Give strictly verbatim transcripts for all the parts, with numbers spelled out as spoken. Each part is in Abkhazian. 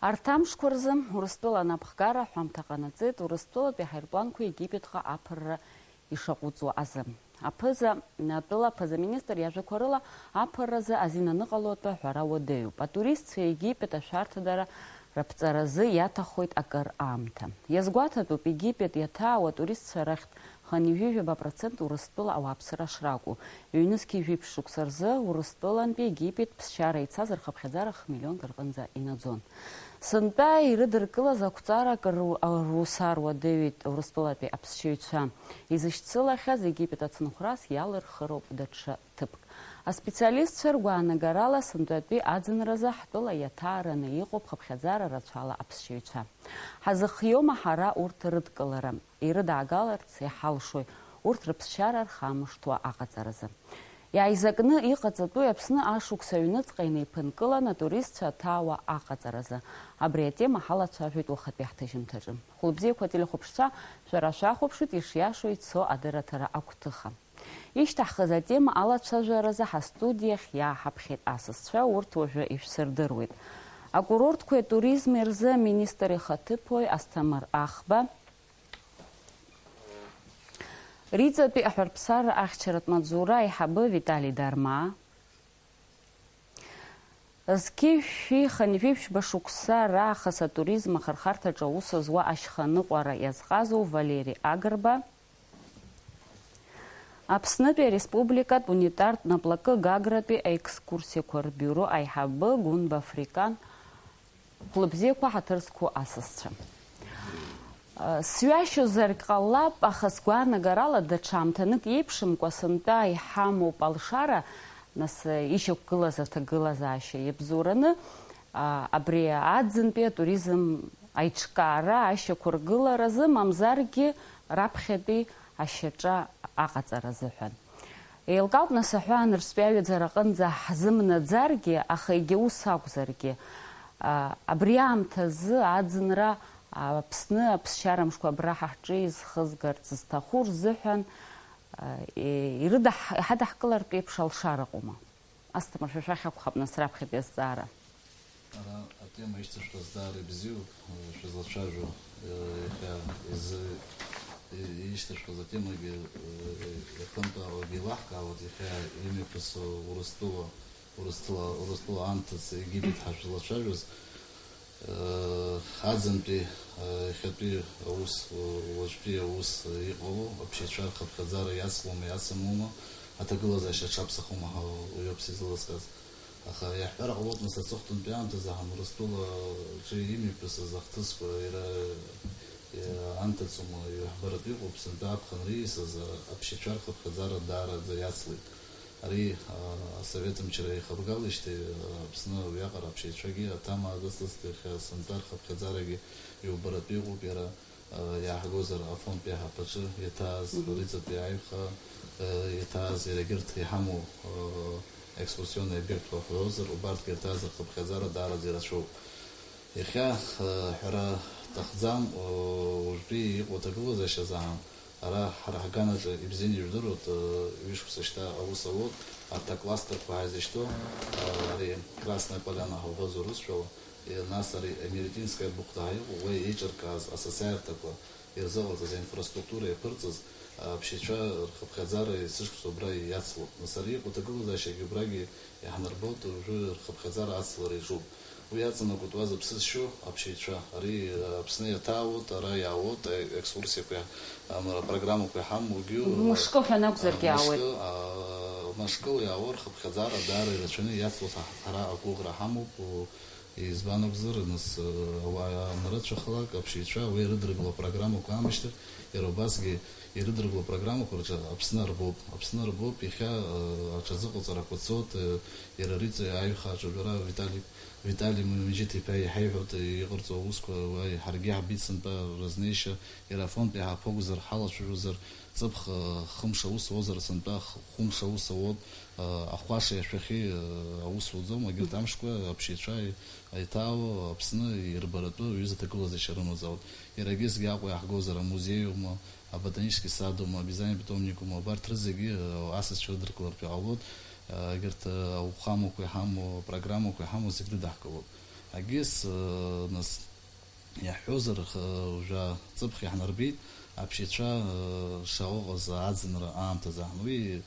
Арҭ амшқәа рзы Урыстәыла анапхгара аҳәамҭа ҟанаҵеит Урыстәылатәи аҳаирпланқәа Египетҟа аԥырра ишаҟәыҵуа азы. Аԥыза, атәыла аԥыза-министр иажәақәа рыла, аԥырразы азин аныҟало атәы аҳәара уадаҩуп. Атуристцәа Египет ашәарҭадара раԥҵаразы иаҭаххоит акыр аамҭа. Иазгәаҭатәуп, Египет иаҭаауа атуристцәа рахьтә хынҩажәижәаба процент Урыстәыла ауааԥсыра шракәу. Ҩнызқьи жәиԥшь шықәса рзы Урыстәылантәи Египет ԥсшьара ицаз рхыԥхьаӡара хмиллионк рҟынӡа инаӡон. Сынтәа ирыдыркылаз ақәҵара акыр ру-, рус аруадаҩит Урыстәылатәи аԥсшьаҩцәа. Изышьцылахьаз Египет ацынхәрас иалырхыроуп даҽа ҭыԥк. Аспециалистцәа ргәаанагарала, сынтәатәи аӡынразы ҳтәыла иаҭаараны иҟоуп хыԥхьаӡара рацәала аԥсшьаҩцәа. Ҳазыхиома ҳара урҭ рыдкылара, ирыдаагаларц иҳалшои урҭ рыԥсшьара рхамышҭуа аҟаҵаразы? Иааизакны иҟаҵатәуи Аԥсны ашықәс аҩныҵҟа инеиԥынкылан атуристцәа аҭаауа аҟаҵаразы? Абри атема ҳалацәажәоит уахатәи ҳҭыжьымҭаҿы. Хәылбзиақәа ателехәаԥшцәа, шәара шәахәаԥшуеит ишиашоу ицо адырраҭара агәҭыха. Ишьҭаҳхыз атема алацәажәаразы ҳастудиахь иааҳаԥхьеит асасцәа, урҭ уажәы ишәсырдыруеит. Акурортқәеи атуризми рзы аминистр ихаҭыԥуаҩ Асҭамыр Ахба, Риҵатәи аҳәарԥсарра ахьчаратә маҵзура аиҳабы Витали Дармаа, зқьи жәшәи хынҩажәи жәба шықәса раахыс атуризм ахырхарҭаҿы аус зуа ашьха ныҟәара иазҟазоу Валери Агрба, Аԥснытәи ареспубликатә унитартә наплакы Гагратәи аекскурсиақәа рбиуро аиҳабы Гәынба Африкан, хәлыбзиақәа ҳаҭыр зқәу асасцәа. Сҩашьозаргь ҟалап, аха сгәаанагарала даҽа аамҭанык иеиԥшымкәа сынтәа иҳамоуп алшара, нас ишьақәгылаз аҭагылазаашьа иабзоураны, а, абри аӡынтәи атуризм аиҿкаара ашьақәыргыларазы, мамзаргьы раԥхьатәи ашьаҿа аҟаҵара азыҳәан. Еилкаауп, нас, аҳәаа нырцәтәи аҩаӡара аҟынӡа ҳзымнаӡаргьы, аха егьа ус акәзаргьы, а, абри аамҭазы аӡынра, а, Аԥсны аԥсшьара мшқәа абра ҳа ҳҿы изхызгарц зҭаху рзыҳәан, а, е-, ирыдаҳ-, иҳадаҳкылартә еиԥш алшара ыҟоума? Асҭамыр, шәа шәахь акәхап, нас, раԥхьатәи азҵаара. Ара атема ишьҭашәҭаз даара ибзиоуп, э, шәызлацәажәо, э, иахьа изы, и-, ишьҭашәҭаз атемагьы, э, иахынтәаауагьы еилаҳкаауеит, иахьа имҩаԥысуа Урыстәыла, Урыстәыла, Урыстәыла аамҭазы Египет ҳашәзлацәажәоз, э, аӡынтәи, э, иахьатәи аус, э, уажәтәи аус, э, иҟало, аԥсшьаҩцәа рхыԥхьаӡара иацлома, иацымлома, аҭагылазаашьа аҽаԥсахума ҳәа уиоуп сизлазгаз. Аха иаҳҳәар ҟалоит, нас, аҵыхәтәантәи аамҭазы ҳа Урыстәылаҿы имҩаԥысыз ахҭысқәа иара, иара анҭыҵуама, иҳәбаратәы иҟоуп, сынтәа аԥхынра ииасыз аԥсшьаҩцәа рхыԥхьаӡара даараӡа иацлеит. Ари, а, асовет мчра еихаргалеижьҭеи, а, Аԥсны уиаҟара аԥсшьаҩцәагьы аҭама аадысызт, иахьа сынтәа рхыԥхьаӡарагьы иубаратәы иҟоуп, иара Иааҳгозар, афонд еиҳабаҿы иҭааз, Мгм. Риҵатәи аиҩха, э, иҭааз, иара егьырҭ иҳамоу, э, екскурсионный объектқәа ҳәозар, убарҭгьы рҭааз рхыԥхьаӡара даараӡа ирацәоуп. Иахьа, э, ҳәара ҭахӡам, э, уажәтәи иҟоу аҭагылазаашьа азаан, ара ҳара ҳганаҿы ибзианы ижәдыруеит, э, ҩышықәса шьҭа аус ауеит, арҭ акластерқәа ҳаизышьҭоу, э, ари Красная Поляна ҳауҳәозар урысшәала, Нас ари Амиритинская бухта ҳәа иҟоу, уи еиҿыркааз асасааирҭақәа ирзыҟалҵаз аинфраструктура иаԥырҵаз аԥсшьаҩцәа рхыԥхьаӡара есышықәса убра иацлоуп. Нас ари иҟоу аҭагылазаашьагьы убрагьы иаҳнарбоит, уажәы рхыԥхьаӡара ацлара иаҿуп. Уи иаҵанакуеит уа зыԥсы зшьо аԥсшьаҩцәа. Ари Аԥсны иаҭаауеит, ара иаауеит, аекскурсиақәа, ам, апрограммақәа иҳамоугьы, Мышкы ҳәа анакәзаргьы а, иаауеит. Мышкы, а, мышкыла иаауа рхыԥхьаӡара даара ирацәаны иацлоит ҳа-, ҳара агәыӷра ҳамоуп. Избан акәзар, нас, э, ауаа анрыцәахалак, аԥсшьаҩцәа уи ирыдыркыло апрограммақәа аамышьҭахь, иара убасгьы ирыдыркыло апрограммақәа рҿы Аԥсны арбоуп. Аԥсны арбоуп, иахьа, э, аҽазыҟаҵарақәа цоит, э, иара Риҵа аиҩхаа аҿы жәара Витали, Витали Мамиџьиҭ-иԥа иҳаиҳәоит, э, иҟарҵо аусқәа, уа ҳаргьы иаҳбеит сынтәа разнеишьа, иара афонд иаҳа ԥагәзар ҳалацәажәозар, ҵыԥх, э, хымш аус уозар сынтәа х-, хәымш аус ауоуп, э, ахәаша иашәахьеи, э, аус уӡом, егьырҭ амшқәа аԥсшьаҩцәа Аиҭаауа Аԥсны ирбаратәы аҩыза аҭагылазаашьа рымазаауеит. Иара егьысгьы Аҟәа иаҳгозар, амузеиума, аботанический садума, абизань питомникума, абарҭ рызегьы, э, асасцәа рыдыркылартә иҟалоит, э, егьырҭ, э, ауахәамақәа иҳамоу, апрограммақәа иҳамоу зегь рыдаҳкылоит. Агьыс, э, нас, иаҳҳәозар, х-, жәа ҵыԥх иаҳнарбеит, аԥшьацәа, э, шаҟа ыҟаз аӡынра аамҭазы аҳан. Уи,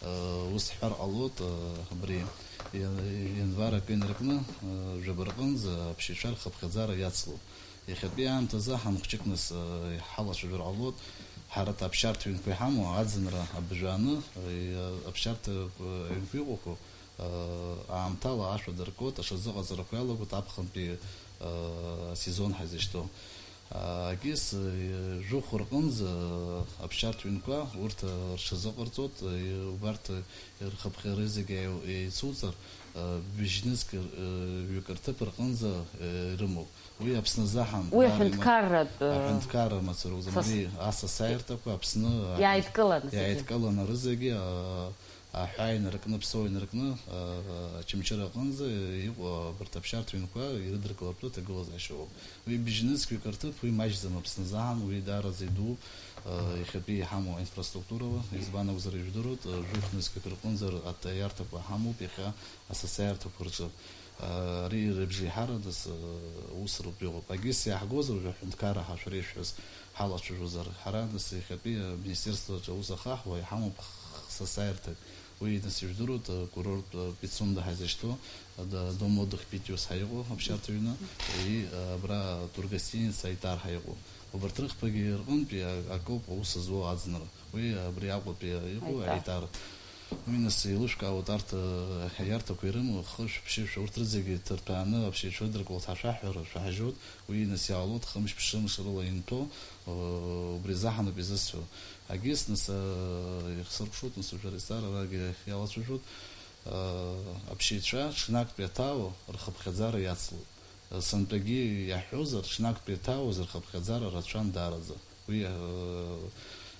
э, ус ҳҳәар ҟалоит, э, абри иан-, ианвар акы инаркны, э, жәаба рҟынӡа аԥшьацәа рхыԥхьаӡара иацлон. Иахьатәи аамҭазы ҳан хәҷык нас, э, ҳалацәажәар ҟалоит, ҳара аԥсшьарҭа ҩынқәа иҳамоу аӡынра абжәааны, э, аԥсшьарҭа, э, ҩынқәа иҟоуп, э, аамҭала ашә адыркуеит, ашазыҟаҵарақәа иалагоит аԥхынтәи, э, асезон ҳазышьҭоу. Агьыс, э, жәохә рҟынӡа, э, аԥсшьарҭа ҩынқәа урҭ, э, рҽазыҟарҵоит, э, убарҭ, э, рхыԥхьаӡара зегьы еи-, еицуҵар, э, быжьнызқь, э, ҩык рҭыԥ рҟынӡа, э, ирымоуп. Уи Аԥсны азы ҳан-, Уи даара има-, аҳәынҭқарратә, э, аҳәынҭқарра мацароуп, Сас- абри асасааирҭақәа Аԥсны аҳәын-, Иааидкыланы зегьы. Иааидкыланы рызегьы, а, аҳәаа инаркны, аԥсуа инаркны, а, Очамчыра аҟынӡа иҟоу абарҭ аԥсшьарҭа ҩынқәа ирыдыркылартә аҭагылазаашьа ыҟоуп. Уи быжьнызқьҩык рҭыԥ, уи маҷӡам Аԥсны азы ҳан, уи даараӡа идууп, а, иахьатәи иҳамоу аинфраструктурала, избан акәзар ижәдыруеит, а, жәохә-нызқьҩык рҟынӡа аҭаиарҭақәа ҳамоуп иахьа асасааирҭақәа рҿы. Ари рыбжеиҳарадаз, э, усуратә иҟоуп. Агьыс иаҳгозар, уажәы аҳәынҭқарра ҳашәара ишәҳәаз ҳалацәажәозар, ҳара нас иахьатәи аминистерствоаҿы аус ахаҳуа иҳамоуп х-, х-, сасааирҭак. Уи нас ижәдыруеит, э, курорттә, э, Пицунда ҳазышьҭоу, э, д-, дом отдых Питиус ҳәа иҟоу аԥсшьарҭа ҩны, и, э, абра тургостиница Аитар ҳәа иҟоу. Убарҭ рыхԥагьы рҟынтәи а-, акоуп аус зуоу аӡынра. Уи абри Аҟәатәи иҟоу Аитар. Аитар. Уи нас еилышәкаауеит арҭ, э, аиарҭақәа ирымоу, хышә, ԥшьышә, урҭ рызегьы ҭырҭәааны аԥсшьаҩцәа рыдыркылт ҳәа шәаҳҳәар, шәаҳжьоит. Уи нас иаалоит хымш-ԥшымш рыла инҭәо, э, убри азы ҳаноуп изысҳәо. Агьыс нас, э, ихсыркәшоит, нас уажәы арестар арагьы иалацәажәоит. Э, аԥсшьаҩцәа ҽнактәи аҭаауа рхыԥхьаӡара иацлоит. Сынтәагьы иаҳҳәозар, ҽнактәи аҭаауаз рхыԥхьаӡара рацәан даараӡа. Уи, э,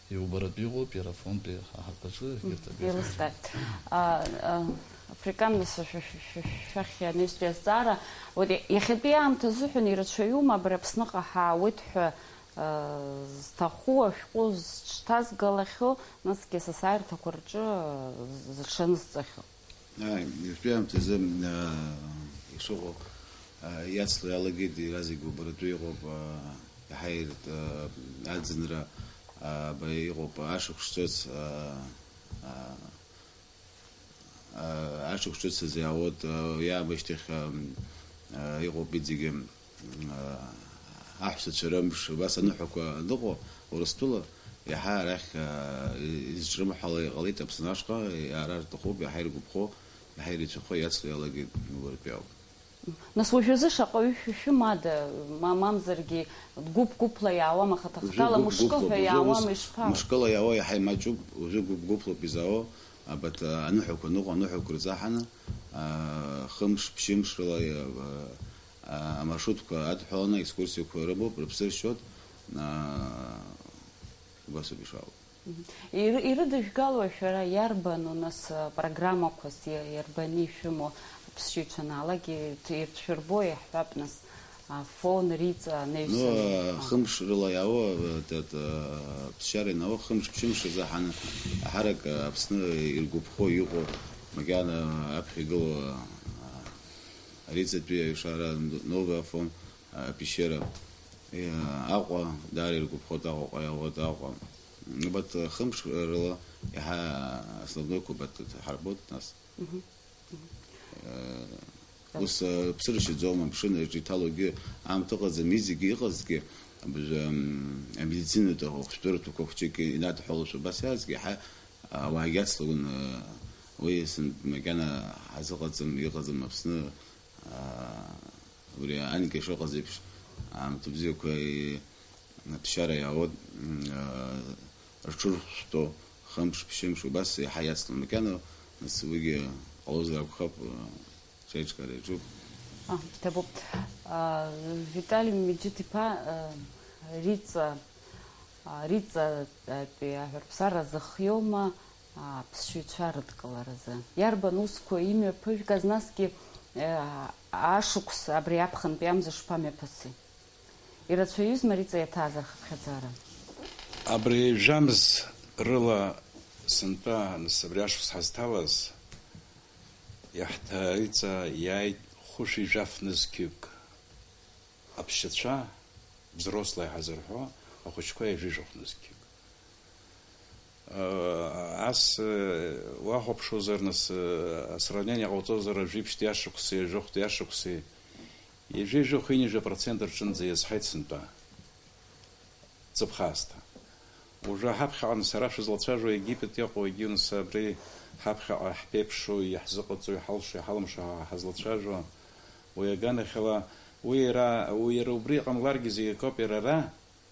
иубаратәы иҟоуп, иара афронтәи аҳаԥаҿы егьырҭ абиԥарақәа. Еилыскааит. А, а, Африкан, нас шәа-, шәа-, шәа-, шәахь анаҩстәи азҵаара, вот иа-, иахьатәи аамҭа азыҳәан ирацәаҩума абри Аԥсныҟа ҳаауеит ҳәа, а, зҭаху, ашәҟәы зҽҭазгалахьоу, насгьы асасааирҭақәа рҿы, а, з-, зҽанызҵахьоу? Ааи, иахьатәи аамҭазы, аа, ишыҟоу, аа, иацло иалагеит, иара зегьы убаратәы иҟоуп, аа, иаҳа ир-, аа, аӡынра, аа, ба-, иҟоуп, ашықәс ҿыц, аа, аа, аа, ашықәс ҿыц азы иаауеит, аа, иаамышьҭахь, аа, аа, иҟоуп иҵегьы. Аҳәсацәа рымш, убас аныҳәақәа аныҟоу, Урыстәыла иаҳа арахь, а, изҿлымҳала иҟалеит Аԥсны ашҟа, иаара рҭахуп, иаҳа иргәаԥхо, иаҳа ирацәахо иацло иалагеит убартәи ауп. Нас уажәазы шаҟаҩы шәышәымада, ма-, мамзаргьы гәыԥ-гәыԥла иаауама, хаҭа-хаҭала, Уажәы гәыԥ-гәыԥлоуп, мышкылҳәа уажәы иаауама, ус ишԥа? Мышкыла иаауа иаҳа имаҷуп, уажәы гәыԥ-гәыԥлоуп изаауа, абарҭ, а, аныҳәақәа аныҟоу, аныҳәақәа рзаҳаны, а, хымш, ԥшьымш рыла, а, а, амаршрутқәа адҳәаланы аекскурсиақәа рымоуп, рыԥсы ршьоит, а, убасоуп ишаауа. Мгм. Ир-, ирыдыжәгалои шәара, иарбану, нас, а, программақәас, иа-, иарбани ишәымоу, аԥсшьаҩцәа анаалак ирҭ-, ирҭшәырбо иаҳҳәап, нас, а, Афон, Риҵа, Ну, Неҩсан, а, а. хымш рыла иаауа, а, тат-, а, ԥсшьара ианаауа, хымш-ԥшьымш рзаҳаны, ҳарак, а, Аԥсны иргәаԥхо иҟоу, макьана аԥхьа игылоу, а, Ариҵатәи аҩшара, Новый Афон, а, пещера, э, Аҟәа, даара иргәаԥхоит Аҟәаҟа иаауеит Аҟәа. Убарҭ, э, хымш рыла иаҳа основнойқәа убарҭ ҳарбоит нас. Мгм. Мгм. Э, Ус, э, ԥсы ршьаӡом, амшын аҿы иҭалогьы аамҭа ыҟаӡам, изегьы иҟазҭгьы, абыржәы, м, амедицинатә ахәшәтәырҭақәа хәҷык инадҳәалошәа убас иаазгьы, иаҳа, а, ауаагьы ацлон, э, уи сынтә макьана ҳазыҟаҵам, иҟаӡам Аԥсны, аа, убри анкьа ишыҟаз еиԥш, аамҭа бзиақәа, и-, аԥсшьара иаауеит, м, аа, рҽырхәшәтәу хымш, ԥшьымш, убас иаҳа иацлон макьана, нас уигьы ҟалозар акәхап, аа, ҽеиҿкаара иаҿуп. А, иҭабуп. А, Витали Меджит-иԥа, а, Риҵа, а, Риҵатәи аҳәарԥсара зыхиоума? Аԥсшьаҩцәа рыдкыларазы. Иарбан усқәа имҩаԥыжәгаз, насгьы, э, ашықәс абри аԥхынтәи амза шԥамҩаԥыси? Ирацәаҩызма Риҵа иаҭааз рхыԥхьаӡара? Абри жәамз рыла сынтәа, нас абри ашықәс ҳазҭалаз, иаҳҭа-, Риҵа иааит хәышәи жәаф нызқьҩык. аԥшьацәа, взрослые ҳазырҳәо, ахәыҷқәа ҩажәи жәохә нызқьҩык. Ас уахәаԥшуазар, нас, асравнение ҟауҵозар, жәиԥшьтәи ашықәси жәохәтәи ашықәси, ҩажәи жәохә ҩынҩажәа процент рҿынӡа иазҳаит сынтәа. Ҵыԥх аасҭа. Уажәы ҳаԥхьаҟа, нас, ара шәызлацәажәо Египет иҟоу, егьи, нас, абри ҳаԥхьаҟа ҳԥеиԥшу, иаҳзыҟаҵо, иҳалшо, иҳалымшо ҳа-, ҳазлацәажәо, уи аганахьала, уи иара, уи иара убри иҟамларгьы зегь акоуп, иара ара,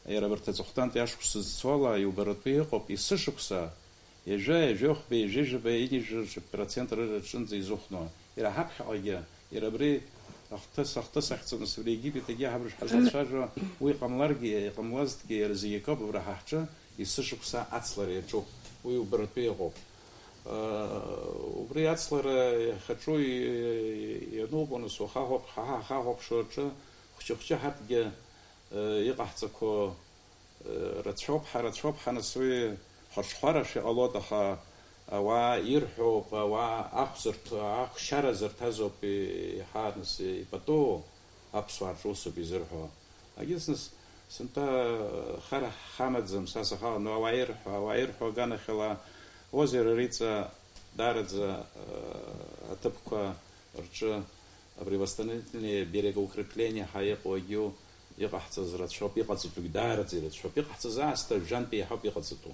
иара абарҭ аҵыхәтәантәи ашықәс зцо ала иубаратәы иҟоуп, есышықәса, ҩажәа, ҩажәи хәба, ҩажәи жәаба, ҩынҩажәи процент рыра-, рҿынӡа изыхәно. Иара ҳаԥхьаҟагьы, иара абри ахҭыс, ахҭыс ахьӡаны, абри Египет егьи ҳабжа ҳазлацәажәо, уи ҟамларгьы, иҟамлазҭгьы, иара зегь акоуп, абра ҳа ҳҿы есышықәса ацлара иаҿуп, уи убаратәы иҟоуп. Э, убри ацлара иахьаҿу и-, ианубо, нас, уахахәаԥ-, ҳа-, ҳахахәаԥшуа аҿы, хәҷы-хәҷы ҳарҭгьы, э, иҟаҳҵақәо, Рацәоуп ҳа, рацәоуп ҳа, нас уи ҳарҽхәарашәа иҟалоит, аха ауаа ирҳәоуп, ауаа ахәзырҭ-, ахәшьара зырҭаз ауп еиҳа, нас, ипату аԥсуаа рҿы усоуп изырҳәо. Агьыс, нас, сынтәа хара ҳамаӡам, са саха, ну, ауаа ирҳәо, ауаа ирҳәо аганахьала, озеро Риҵа даараӡа, э, аҭыԥқәа рҿы абри восстановительные берегоукрепления ҳәа иҟоу агьу иҟаҳҵаз рацәоуп, иҟаҵатәугь даараӡа ирацәоуп. Иҟаҳҵаз аасҭа жәантә еиҳауп иҟаҵатәу.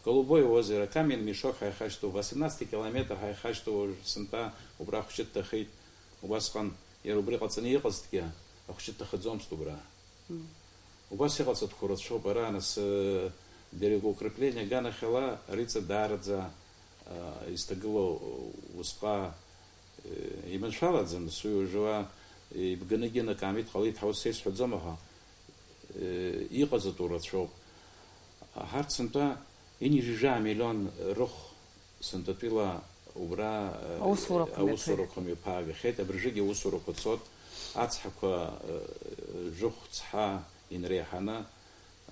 Голубое озеро, Каменный мешок ҳәа ихашьҭоу, восемнадцатый километр ҳәа ихашьҭоу уажә сынтәа убра ахәҷы дҭахеит. Убасҟан иара убри ҟаҵаны иҟазҭгьы ахәҷы дҭахаӡомызт убра. Убас иҟаҵатәқәоу рацәоуп. Ара, нас, э, берегоукрепление аганахьала Риҵа даараӡа, э, изҭагылоу усҟа, э, иманшәалаӡам, нас уи уажәы уа, э, ибганы гьы накаамеҭ ҟалеит ҳәа ус исҳәаӡом, аха, э, иҟаҵатәу рацәоуп. Ҳарҭ сынтәа ҩынҩажәа миллион рыхә Сынтәатәила убра, э, аусурақәа аусурақәа мҩаԥаагахьеит. Абыржәгьы аусурақәа цот, ацҳақәа, э, жәохә цҳа инреиҳаны,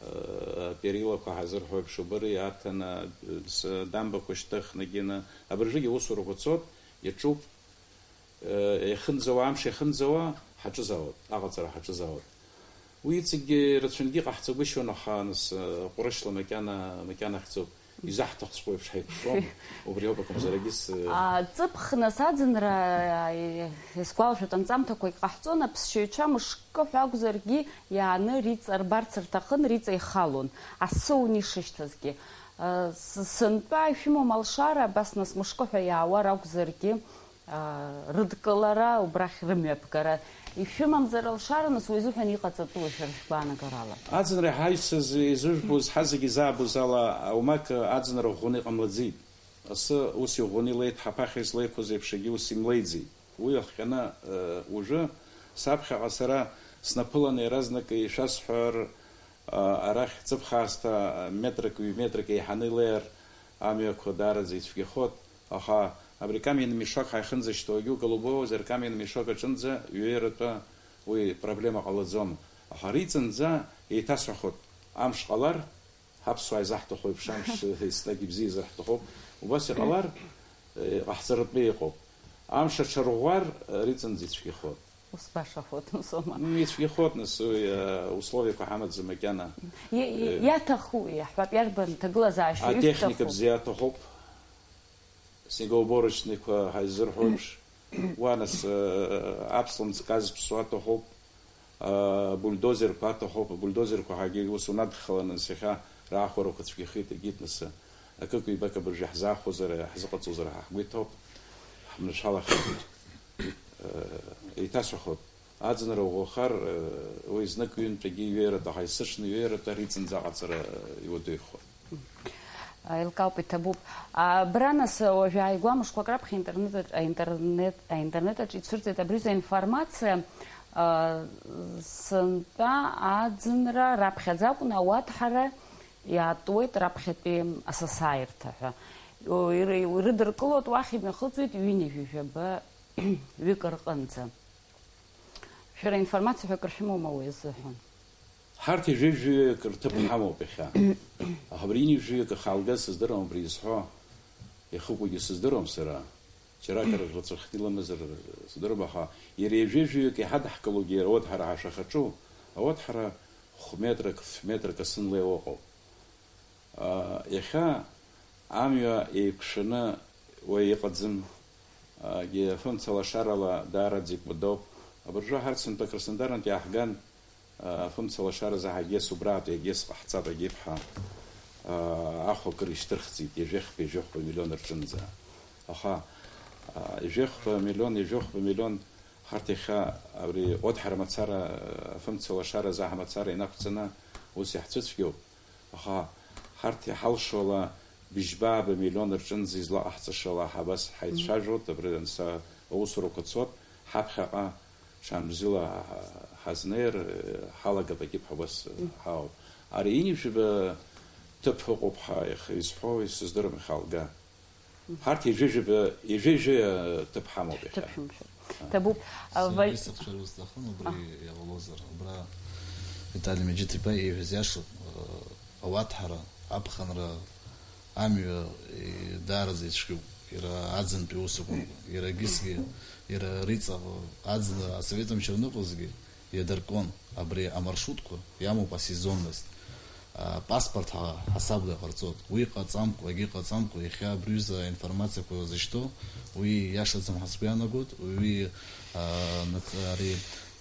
э, аперилақәа ҳазырҳәо еиԥш, убри аҭаны, э, с-, дамбақәа шьҭыхны гьины, абыржәгьы аусурақәа цот, иаҿуп. Э, иахынӡауа, амш иахынӡауа, ҳаҿызаауеит, аҟаҵара ҳаҿызаауеит. Уи иҵегьгьы рацәангьы иҟаҳҵагәышьон, аха, нас, э, ҟәрышьла макьана, макьана ахьӡуп. Изаҳҭахҵәҟьоу еиԥш ҳаиқәшәом. Убри ауп акәымзарагьы с-, А, ҵыԥх, нас, аӡынра, э, исгәалашәоит, анҵамҭақәагь ҟаҳҵон, аԥсшьаҩцәа мышкы ҳәа акәзаргьы иааны Риҵа рбарц рҭахын, Риҵа ихалон, асы уны ишышьҭазгьы. Э, с-, сынтәа ишәымоума алшара, абас, нас, мышкы ҳәа иаауа ракәзаргьы, аа, рыдкылара, убрахь рымҩаԥгара. Ишәымамзар алшара, нас, уи азыҳәан иҟаҵатәуи, шәара шәгәаанагарала? Аӡынра иҳаҩсыз, изыжәбоз, ҳазегьы изаабоз ала, аумак аӡынра ӷәӷәаны иҟамлаӡеит. Асы ус иӷәӷәаны илеит, ҳаԥахьа излеиқәыз еиԥш егьи ус имлеиӡеит. Уи ахҟьаны, э, уажәы саԥхьаҟа сара снаԥыланы иаразнак ишәасҳәар, а, арахь ҵыԥх аасҭа метрак, ҩ-метрак еиҳаны илеир, амҩақәа даараӡа ицәгьахоит. Аха абри каменный мешок ҳаихынӡашьҭоугьы, Голубое озеро каменный мешок аҿынӡа ҩеиратәы уи проблема ҟалаӡом. Аха Риҵанӡа еиҭасҳәахоит, амш ҟалар, ҳаԥсуаа изаҳҭаху еиԥш, амш еснагь ибзиазар ҳҭахуп. Убас иҟалар, э, ҟаҳҵаратәы иҟоуп. Амш аҽарӷәӷәар, э, Риҵанӡа ицәгьахоит. Ус башахоит, ус аума? М, ицәгьахоит, нас, уи, э, условиақәа ҳамаӡам макьана. Иа-, иа-, Э. Иаҭаху, иаҳҳәап, иарбан ҭагылазаашьа Атехника ишәҭаху? Бзиа аҭахуп. Снегоуборочныйқәа ҳаизырҳәо еиԥш. Уа, нас, э, аԥслымӡ казԥсуа аҭахуп. А, бульдозерқәа аҭахуп. Абульдозерқәа ҳагьы ус унадхаланы, нас, иахьа раахәарақәа цәгьахеит, егьит, нас, акык-ҩбак абыржәы иаҳзаахәозар, иаҳзыҟаҵозар ҳа ҳгәы иҭоуп. Ҳманшәалахеит. Еиҭасҳәахоит, аӡынра уӷәӷәахар, уи знык-ҩынтәгьы иҩеиратәы, аха есыҽны иҩеиратәы Риҵанӡа аҟаҵара иуадаҩхоит. Еилкаауп, иҭабуп. Абра, нас, уажә ааигәа мышқәак раԥхьа аинтернет аҿ-, аинтернет, аинтернет аҿы ицәырҵит абри аинформациа, а, сынтәа аӡынра раԥхьаӡа акәны ауаҭәҳара иаатуеит раԥхьатәи асасааирҭа ҳәа. Ир-, ирыдыркылоит, уахь имҩахыҵуеит ҩынҩажәижәаба ҩык рҟынӡа. Шәара информациа ҳәа акыр шәымоума уи азыҳәан? Ҳарҭ ҩажәи жәаҩык рҭыԥ ҳамоуп иахьа. Аха абри ҩажәи жәаҩык ахы аалгаз сыздыруам, абри изҳәо иахыкәагьы сыздыруам сара. Џьаракыр рҵәахны иламазар сыздыруам, аха иара ҩажәи жәаҩык иҳадаҳкылогьы иара уаҭәҳара ҳашәахаҿу, Ауаҭәҳара хә метрак, ф метрак асы нлеиуа ыҟоуп. Иахьа амҩа еиқәшәаны уаҩ иҟаӡам, егьи афымца лашарала даараӡа икәадоуп. Абыржәы ҳарҭ сынтәа Краснодарнтә иааҳган, афымца лашара заҳагьы убраатәи егьыс ҟаҳҵап, егьиԥҳа, ахә акыр ишьҭырхӡеит, ҩажәихԥа, ҩажәихәба миллион рҿынӡа. Аха, ҩажәихәба миллион, ҩажәихәба миллион ҳарҭ иахьа абри Оҭҳара мацара, афымца лашара заҳа мацара инақәҵаны ус иаҳцәыцәгьоуп. Аха ҳарҭ иҳалшола быжьба-ааба миллион рҿынӡа излаҟаҳҵашала ҳабас ҳаицәажәоит, абри анса аусурақәа цоит, ҳаԥхьаҟа ҽаанбзиала ҳазнеир ҳалагап, егьиԥҳа убас ҳауп. Ари ҩажәижәаба ҭыԥ ыҟоуп ҳа иахьа изҳәо, исыздырам иахьа алга. Ҳарҭ ҩажәижәаба, ҩажәижәаба ҭыԥ ҳамоуп иахьа. Ҭыԥ шәымшәыр. Ҭабуп. А, Сара Валь- исахьцәажәоз сҭахын, убри А. иҟалозар, убра Витали Меджиҭ-иԥа ииҳәаз иашоуп. Ауаҭҳара, аԥхынра, амҩа, и, даараӡа ицәгьоуп. Иара аӡынтәи ус акәымкәа, иара егьысгьы, иара риҵаҟа аӡын асовет мчра аныҟазгьы, иадыркуан абри амаршрутқәа, иамоуп асезонность. А, паспорт ҳа-, ҳасабла иҟарҵоит. Уи ҟаҵамкәа, егьи ҟаҵамкәа, иахьа абри аҩыза аинформациақәа зышьҭоу, уи иашаӡам ҳәа сгәы иаанагоит, уи, а, нац-, ари,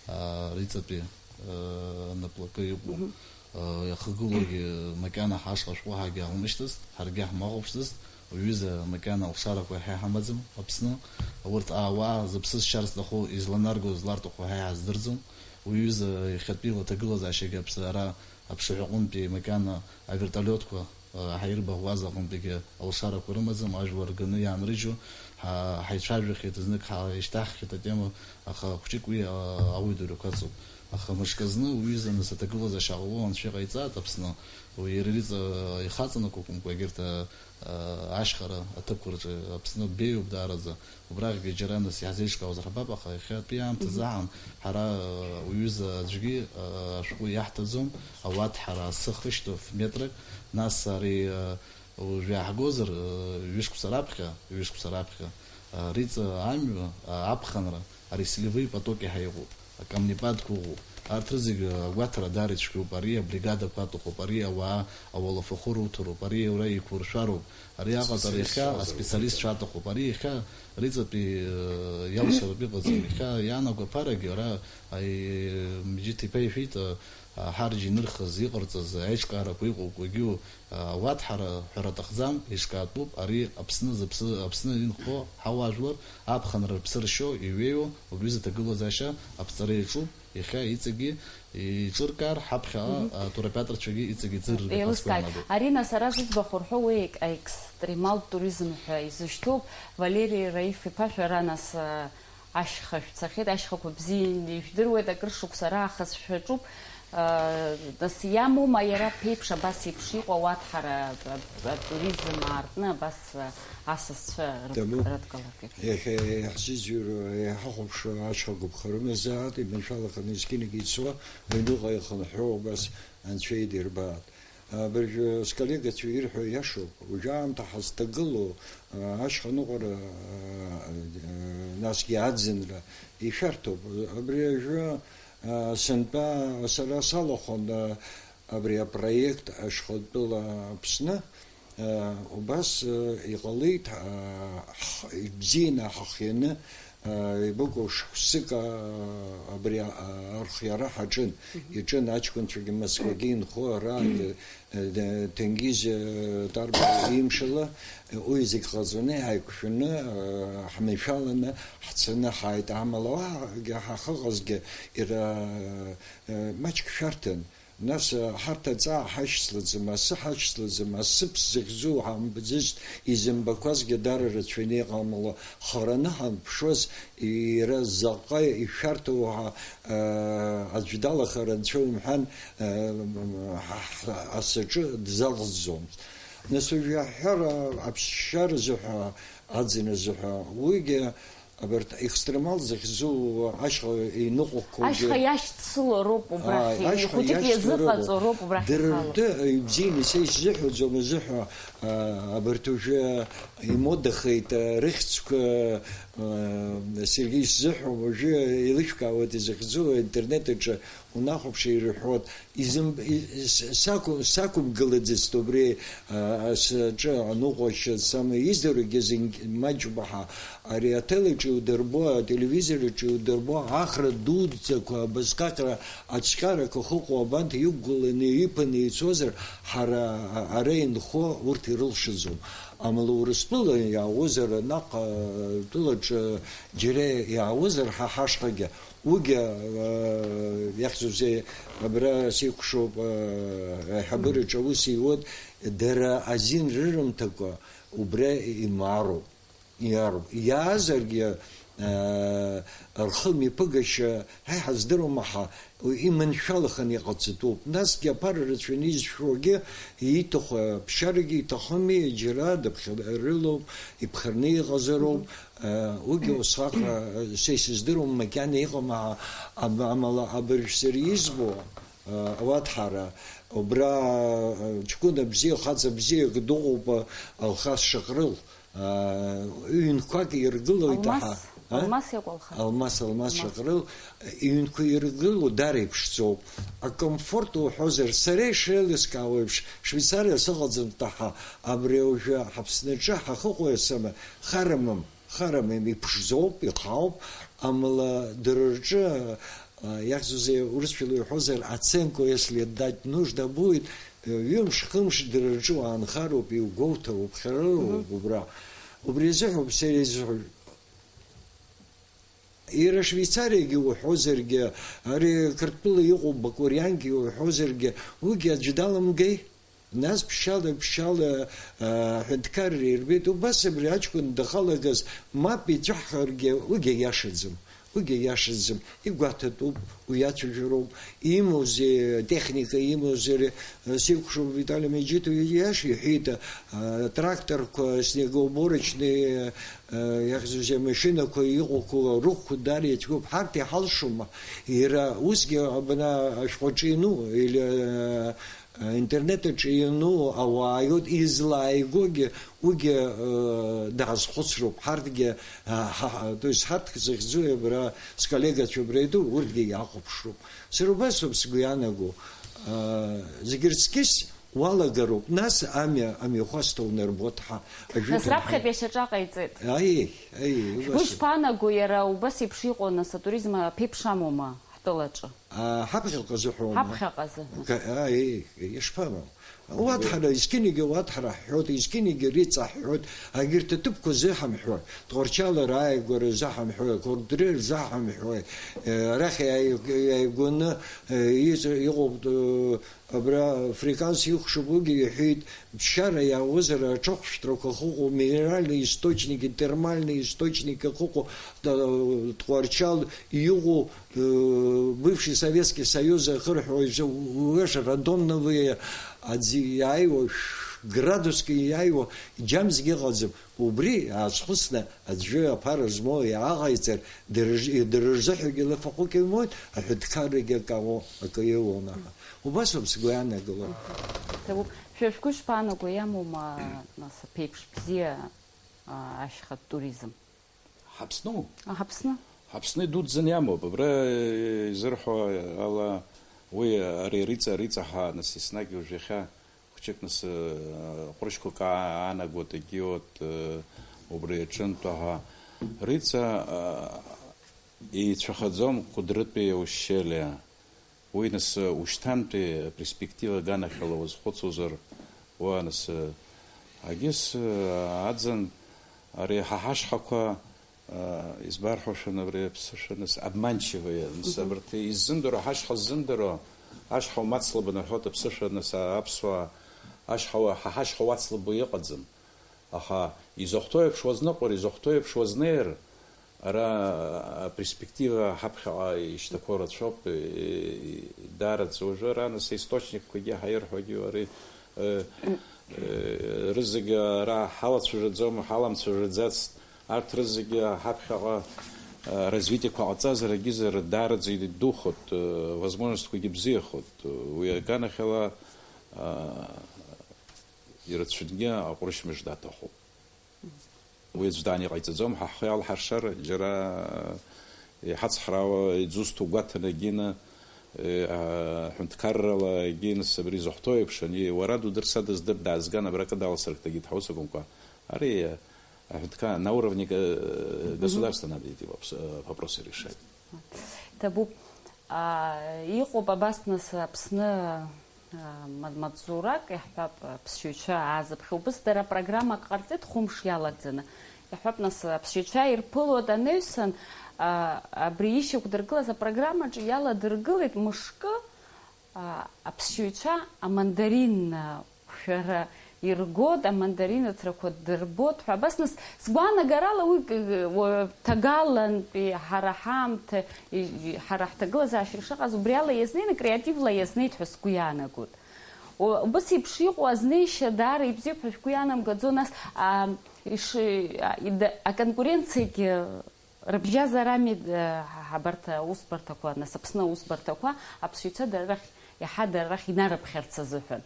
а, риҵатәи, а, наплакы иҟоу, Мгм. а, иахагылоугьы макьана ҳашҟа шәҟәы ҳагьаумышьҭызт, ҳаргьы ҳмахәаԥшӡазт, уҩыза макьана алшарақәа иаҳа иҳамаӡам Аԥсны. Урҭ ауаа зыԥсы зшьар зҭаху, изланарго, зларҭаху ҳәа иҳаздырӡом. Уи аҩыза иахьатәиала аҭагылазаашьагьы аԥсра аԥшаҳәаҟынтәи макьана авертолиотқәа, а, ҳаирбаӷуаз аҟынтәигьы алшарақәа рымаӡам, ажәлар рганы иаанрыжьуа, ҳа-, ҳаицәажәахьеит, знык ҳаишьҭаҳхьеит атема, аха хәҷык уи, а, ауаҩ дурақәа ыцуп. Аха мышкы зны уи аҩыза нас аҭагылазаашьа ҟало анцәа иҟаиҵааит Аԥсны, уи иара иҵа ихаҵанакуа акәымкәа, егьырҭ, а, а, ашьхара аҭыԥқәа рҿы Аԥсны беиоуп даараӡа. Убрахьгьы џьара нас иаҳзеиҿкаауазар ҳбап, аха иахьатәи аамҭазы Мгм. аҳан ҳара, а, уҩыза аӡәгьы, а, ашәҟәы иаҳҭаӡом, ауаҭҳара асы хышьҭоуп метрак, нас ари, а, уажә иааҳгозар, а, ҩышықәса раԥхьа, ҩышықәса раԥхьа, а, риҵа амҩа, а, аԥхынра, ари солевые потоки ҳәа иҟоуп, акамнепадқәа ыҟоуп. Арҭ рызегьы агәаҭара даара ицәгьоуп, ари абригадақәа аҭахуп, ари ауаа ауалафахәы руҭароуп, ари уара еиқәуршәароуп, ари аҟаҵара иахьа аспециалистцәа аҭахуп, ари иахьа рыҵатәи, э, иалшаратә иҟаӡам, иахьа иаанаго аԥарагьы ара, аи, Меджиҭ-иԥа иҳәеит, э, ҳарџь инырхыз, иҟарҵаз аиҿкаарақәа иҟоуп, уигьы, э, ауаҭҳара ҳәара аҭахӡам, еиҿкаатәуп, ари Аԥсны зыԥсы, Аԥсны инхо ҳауаажәлар, аԥхынра рыԥсы ршьо, иҩеиуа, убри зыҭагылазаашьа аԥҵара иаҿуп. Иахьа иҵегьы еиҿыркаар, ҳаԥхьаҟа Мгм. атуроператорцәагьы иҵегьы иӡырҩратәы Еилыскааит. Ҳазҭоуп. Арина, сара зыӡбахә рҳәо уи аекстремалтә туризм ҳәа изышьҭоуп. Валери Раиф-иԥа, шәара нас, а, ашьха шәцахьеит, ашьхақәа бзианы ижәдыруеит, акыр шықәса раахыс шәаҿуп. А, нас иамоума иара ԥеиԥш абас еиԥш иҟоу ауаҭҳара, а, а, атуризм аартны абас, а, асасцәа рыд-, Даму. рыдкыларгьы? Иахьа иаҳзыӡырҩуа, иҳахәаԥшуа ашьха гәаԥхара рымазааит, иманшәалаханы зқьынагьы ицо, аҩныҟа ихынҳәуа убас анцәа идирбааит. Абыржәы сколлегацәа ирҳәо иашоуп. Уажәы аамҭа ҳазҭагылоу, а, ашьха ныҟәара, а, а, насгьы аӡынра ишәарҭоуп. Абри ажәы, а, сынтәа сара салахәын, а, абри апроект Ашьхатәыла Аԥсны, а, убас, а, иҟалеит, а, ҳ-, ибзианы ҳахианы, а, ибыкәу шықәсык, а, абри, а, архиара ҳаҿын. Мгм. Иҿын аҷкәынцәагьы мызқәагьы инхо ара, Мгм. а, д-, Ҭенгиз, а, Тарба имшала, уи зегь ҟаҵаны, ҳаиқәшәаны, а, ҳманшәаланы ҳцаны ҳааит. Амала уаагьы ҳахьыҟазгьы иара, а, маҷк шәарҭан. Нас, а, ҳарҭ аҵаа ҳашьцылаӡам, асы ҳашьцылаӡам, асыԥ зыхьӡу ҳамбаӡацт, изымбақәазгьы дара рацәаны иҟамло, хараны ҳанԥшуаз, иара заҟа ишәарҭоу ҳа, а, аӡә далахар анцәа умҳәан, а, ҳа, ҳа, асаҿы дзаӷзӡомызт. Нас уажә иаҳҳәар, а, аԥсшьара азыҳәа, аӡын азыҳәа, уигьы Абарҭ екстремал захьӡу ашьха иныҟәақәоугьы Ашьха иашьцыло роуп убрахь, Ааи, ашьха хәыҷык иашьцыло иазыҟаҵо роуп. роуп убрахь Дара ихало. Ртәы ибзианы са исзыҳәаӡом азыҳәа, а, абарҭ уажәы имодахеит, а, рыхьӡқәа, Сергеи, исзыҳәом, уажәы еилышәкаауеит изыхьӡу, аинтернет аҿы унахәаԥш ирҳәоит, изым-, и-, с-, сақәым-, сақәымгылаӡацт убри, а, сҿы аныҟәашьа сама, издыруагьы зегь маҷуп ҳәа. Ари ателеҿы иудырбо, ателевизор аҿы иудырбо, ахра дуӡӡақәа, абасҟакра ацәҟьарақәа ахьыҟоу абанҭ иқәгыланы иԥаны ицозар, ҳара а-, ара инхо урҭ ирылшаӡом. Амала Урыстәыла иаауазар, наҟ, а, тәылаҿы џьара иаауазар ҳа ҳашҟагьы, уигьы, а, иахьӡузеи, абра сеиқәшоуп, а, аиҳабыраҿы аус иуеит, дара азин рырымҭакәа убра имаароуп, иаароуп. Иаазаргьы, а, рхы мҩаԥыгашьа ҳа иҳаздыруам, аха иманшәалаханы иҟаҵатәуп. Насгьы аԥара рацәаны изшәогьы ииҭаху аԥсшьарагьы иҭахыми, џьара дыԥхьарылоуп, иԥхарны иҟазароуп. Уигьы усҟак, са исыздыруам, макьана иҟам, а-, ам-, амала абыржә сара избо, а, ауаҭәҳара, убра, а, ҷкәына бзиа, хаҵа бзиак дыҟоуп, а, Алхас Шаҟрыл. А, ҩынқәак иргылоит. Алмас, аҳа, а? Алмас иакәу Алхас? Алмас, Алмас Алмас. Шаҟрыл, иҩнқәа иргыло дара иԥшӡоуп. Акомфорт уҳәозар, сара ишеилыскаауа еиԥш, Швеицариа сыҟаӡам таҳа, абри уажәы Ҳаԥсныҿы ҳахыҟоу есымаҳа, харамым, харамым, иԥшӡоуп, ихаауп, амала дара рҿы, а, иахьӡузеи, урысшәала иҳәозар, оценку если дать нужно будет, ҩымш, хымш дара рҿы уаанхароуп, иугәоуҭароуп, хьарыроуп. Мгм. Убра. Убри азыҳәоуп сара изыҳәа. Иара Швеицариагьы уҳәозаргьы, ари Қырҭтәыла иҟоу Бакуриангьы уҳәозаргьы, уигьы аӡәы даламгеи? Нас ԥшьала, ԥшьала, а, аҳәынҭқарра ирбеит, убас абри аҷкәын дахалагаз мап иҵәаҳхаргьы, уигьы иашаӡам, уигьы иашаӡам, игәаҭатәуп, уи иацәажәароуп, имоузеи, атехника имоузеи, сеиқәшоуп Витали Меджитов ииашоу, иҳәеит, а, тракторқәа, снегоуборочные, а, иахьӡузеи, амашьынақәа иҟоуқәа, рыхәқәа даара ицәгьоуп, ҳарҭ иҳалшома, иара усгьы абна ашәҟәаҿы иану, или, а, Интернет аҿы иану ауаа иоуп, излааигогьы уигьы, э, даазхәыцроуп. Ҳарҭгьы, э, ҳа, ҳа, то есть ҳарҭ захьӡу абра сколлегацәа абра идуу, урҭгьы иахәаԥшроуп. Сара убасоуп сгәы ианаго. Э, зегь рыҵкьыс уалагароуп, нас амҩа, амҩахәасҭа унарбоит ҳәа. Нас ажәытәан раԥхьатәи ашьаҿа ҟаиҵеит. Аиеи, аиеи, шәгәы убасоуп. Шԥаанаго, иара убас еиԥш иҟоу, нас, атуризм аԥеиԥш амоума ҳтәылаҿы? А, ҳаԥхьаҟа зыҳәома? Ҳаԥхьаҟа азы. Ка-, а, еи, ишԥамам? Уаҭҳара, изқьынагьы уаҭҳара ҳҳәоит, изқьынагьы риҵа ҳҳәоит, агьырҭ аҭыԥқәа зыҳамҳәо, Тҟәарчал рааигәара зыҳамҳәои, Кәырдри рзаҳамҳәои, э, арахь иааи-, иааигәаны, э, иҵ-, иҟоуп, э, абра африканс ихәшоуп, уигьы иҳәеит, ԥсшьара иаауазар аҽахәшәҭрақәа ахьыҟоу, минеральный источник, термальный источник ахьыҟоу, э, Тҟәарчал иҟоу, э, бывший Советский Союз ахырҳәоит, уи рандомновые аӡы иааиуа, шә-, градуск иааиуа џьамзгьы ыҟаӡам. Убри аазхәыцны аӡәы аԥара змоу иааҟаиҵар, дара рз-, дара рзыҳәагьы лафахәык имоуит, аҳәынҭқаррагьы акы аҟоу, акы иоуам аха. Убасоуп сгәы иаанагыло. Ҭабуп. Шәа шәгәы шԥаанаго, иамоума, нас, аԥеиԥш бзиа, а, ашьхатә туризм? Ҳаԥсну? Аҳаԥсны. Ҳаԥсны идуӡӡаны иамоуп. Абра, э, изырҳәо ала, уи, ари Риҵа, Риҵа ҳәа, нас, еснагь уажә иахьа хәҷык, нас, э, ҟәрышьқәак аа-, аанагоит, егьиуеит, э, убри аҿынтә аҳа. Риҵа, э, еицәахаӡом Кәыдрытәи ущелиа. Уи, нас, ушьҭантәи аперспектива аганахьала уазхәыцуазар, уа, нас, агьыс, аӡын, ари ҳа ҳашьхақәа, избарҳәошәа, абри аԥсышәа, нас, обманчивые, нас, абарҭ иззымдыруа, ҳашьха ззымдыруа, ашьха умацлабын рҳәоит аԥсышәа, нас, аԥсуаа, ашьха уа-, ҳа ҳашьха уацлабуа иҟаӡам. Аха изахәҭоу еиԥш уазныҟәар, изахәҭоу еиԥш уазнеир, ара аперспектива ҳаԥхьаҟа ишьҭақәоу рацәоуп, и-, и-, даараӡа уажәы ара, нас, аисточникқәагьы ҳаирҳәогьы ари, э, э, рызегьы ара ҳалацәажәаӡом, ҳаламцәажәаӡацт, арҭ рызегьы ҳаԥхьаҟа, э, развитиеқәа ҟаҵазар, агьызар даараӡа идухоит, э, возможностьқәагьы бзиахоит, уи аганахьала, э, ирацәангьы аҟәрышь мыжда аҭахуп. Уи аӡә даан иҟаиҵаӡом, ҳа ҳхы иалҳаршар, џьара иҳацҳраауа, иӡузҭоу гәаҭаны егьины, аҳәынҭқаррала егьины, абри изыхәҭоу еиԥш, ани уара дудыр, са дыздыр, даазган, абраҟа даласырхт, егьи дҳаус акәымкәа. Ари аҳәынҭқар на уровне га-, государства надо идти вопрос, э, вопросы решать. Ҭабуп. А, иҟоуп абас, нас, Аԥсны, а, ма-, маҵзурак, иаҳҳәап, аԥсшьаҩцәа аазыԥхьо. Убыс дара программак ҟарҵеит, хәымш иалагӡаны. Иаҳҳәап, нас, аԥсшьаҩцәа ирԥылоит анаҩсан, а, абри ишьақәдыргылаз апрограммаҿы иаладыргылеит мышкы, а, аԥсшьаҩцәа амандарин, а, Шәара иргоит, амандарин аҭрақәа дырбоит ҳәа. Абас, нас, сгәаанагарала уи к-, уаҩ ҭагалантәи ҳара ҳаамҭа, и-, и-, ҳара ҳҭагылазаашьа ишыҟаз, убри ала иазнеины, креативла иазнеит ҳәа сгәы иаанагоит. О, убас еиԥш иҟоу азнеишьа даара ибзиоуп ҳәа шәгәы иаанамгаӡо, нас, а, иши-, а, ида-, аконкуренциагьы Рыбжьазар ами, э, ҳа-, ҳабарҭ аусбарҭақәа, нас Аԥсны аусбарҭақәа аԥсшьаҩцәа дара рахь, иаҳа дара рахь инарыԥхьарц азыҳәан.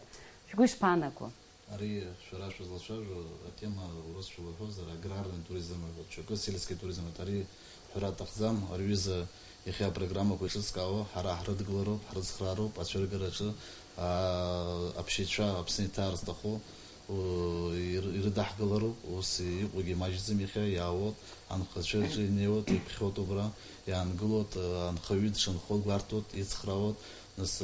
Шәгәы ишԥаанаго? Ари шәара шәызлацәажәо атема, урысшәа уҳәозар, аграрный туризм ҳәа, ҽакы сельский туризм ҳәа, ари ҳәара аҭахӡам, ари ҩыза иахьа апрограммақәа иҿыцкаауа, ҳара ҳрыдгылароуп, ҳрыцхраароуп, ацәыргараҿы, аа, аԥсшьаҩцәа Аԥсны иҭаар зҭаху, ир-, ирыдаҳкылароуп, ус иҟоугьы маҷӡам иахьа, иаауеит, анхацәа рҿы инеиуеит, иԥхьоит убра, иаангылоит, анхаҩы дшанхо гәарҭоит, ицхраауеит, нас,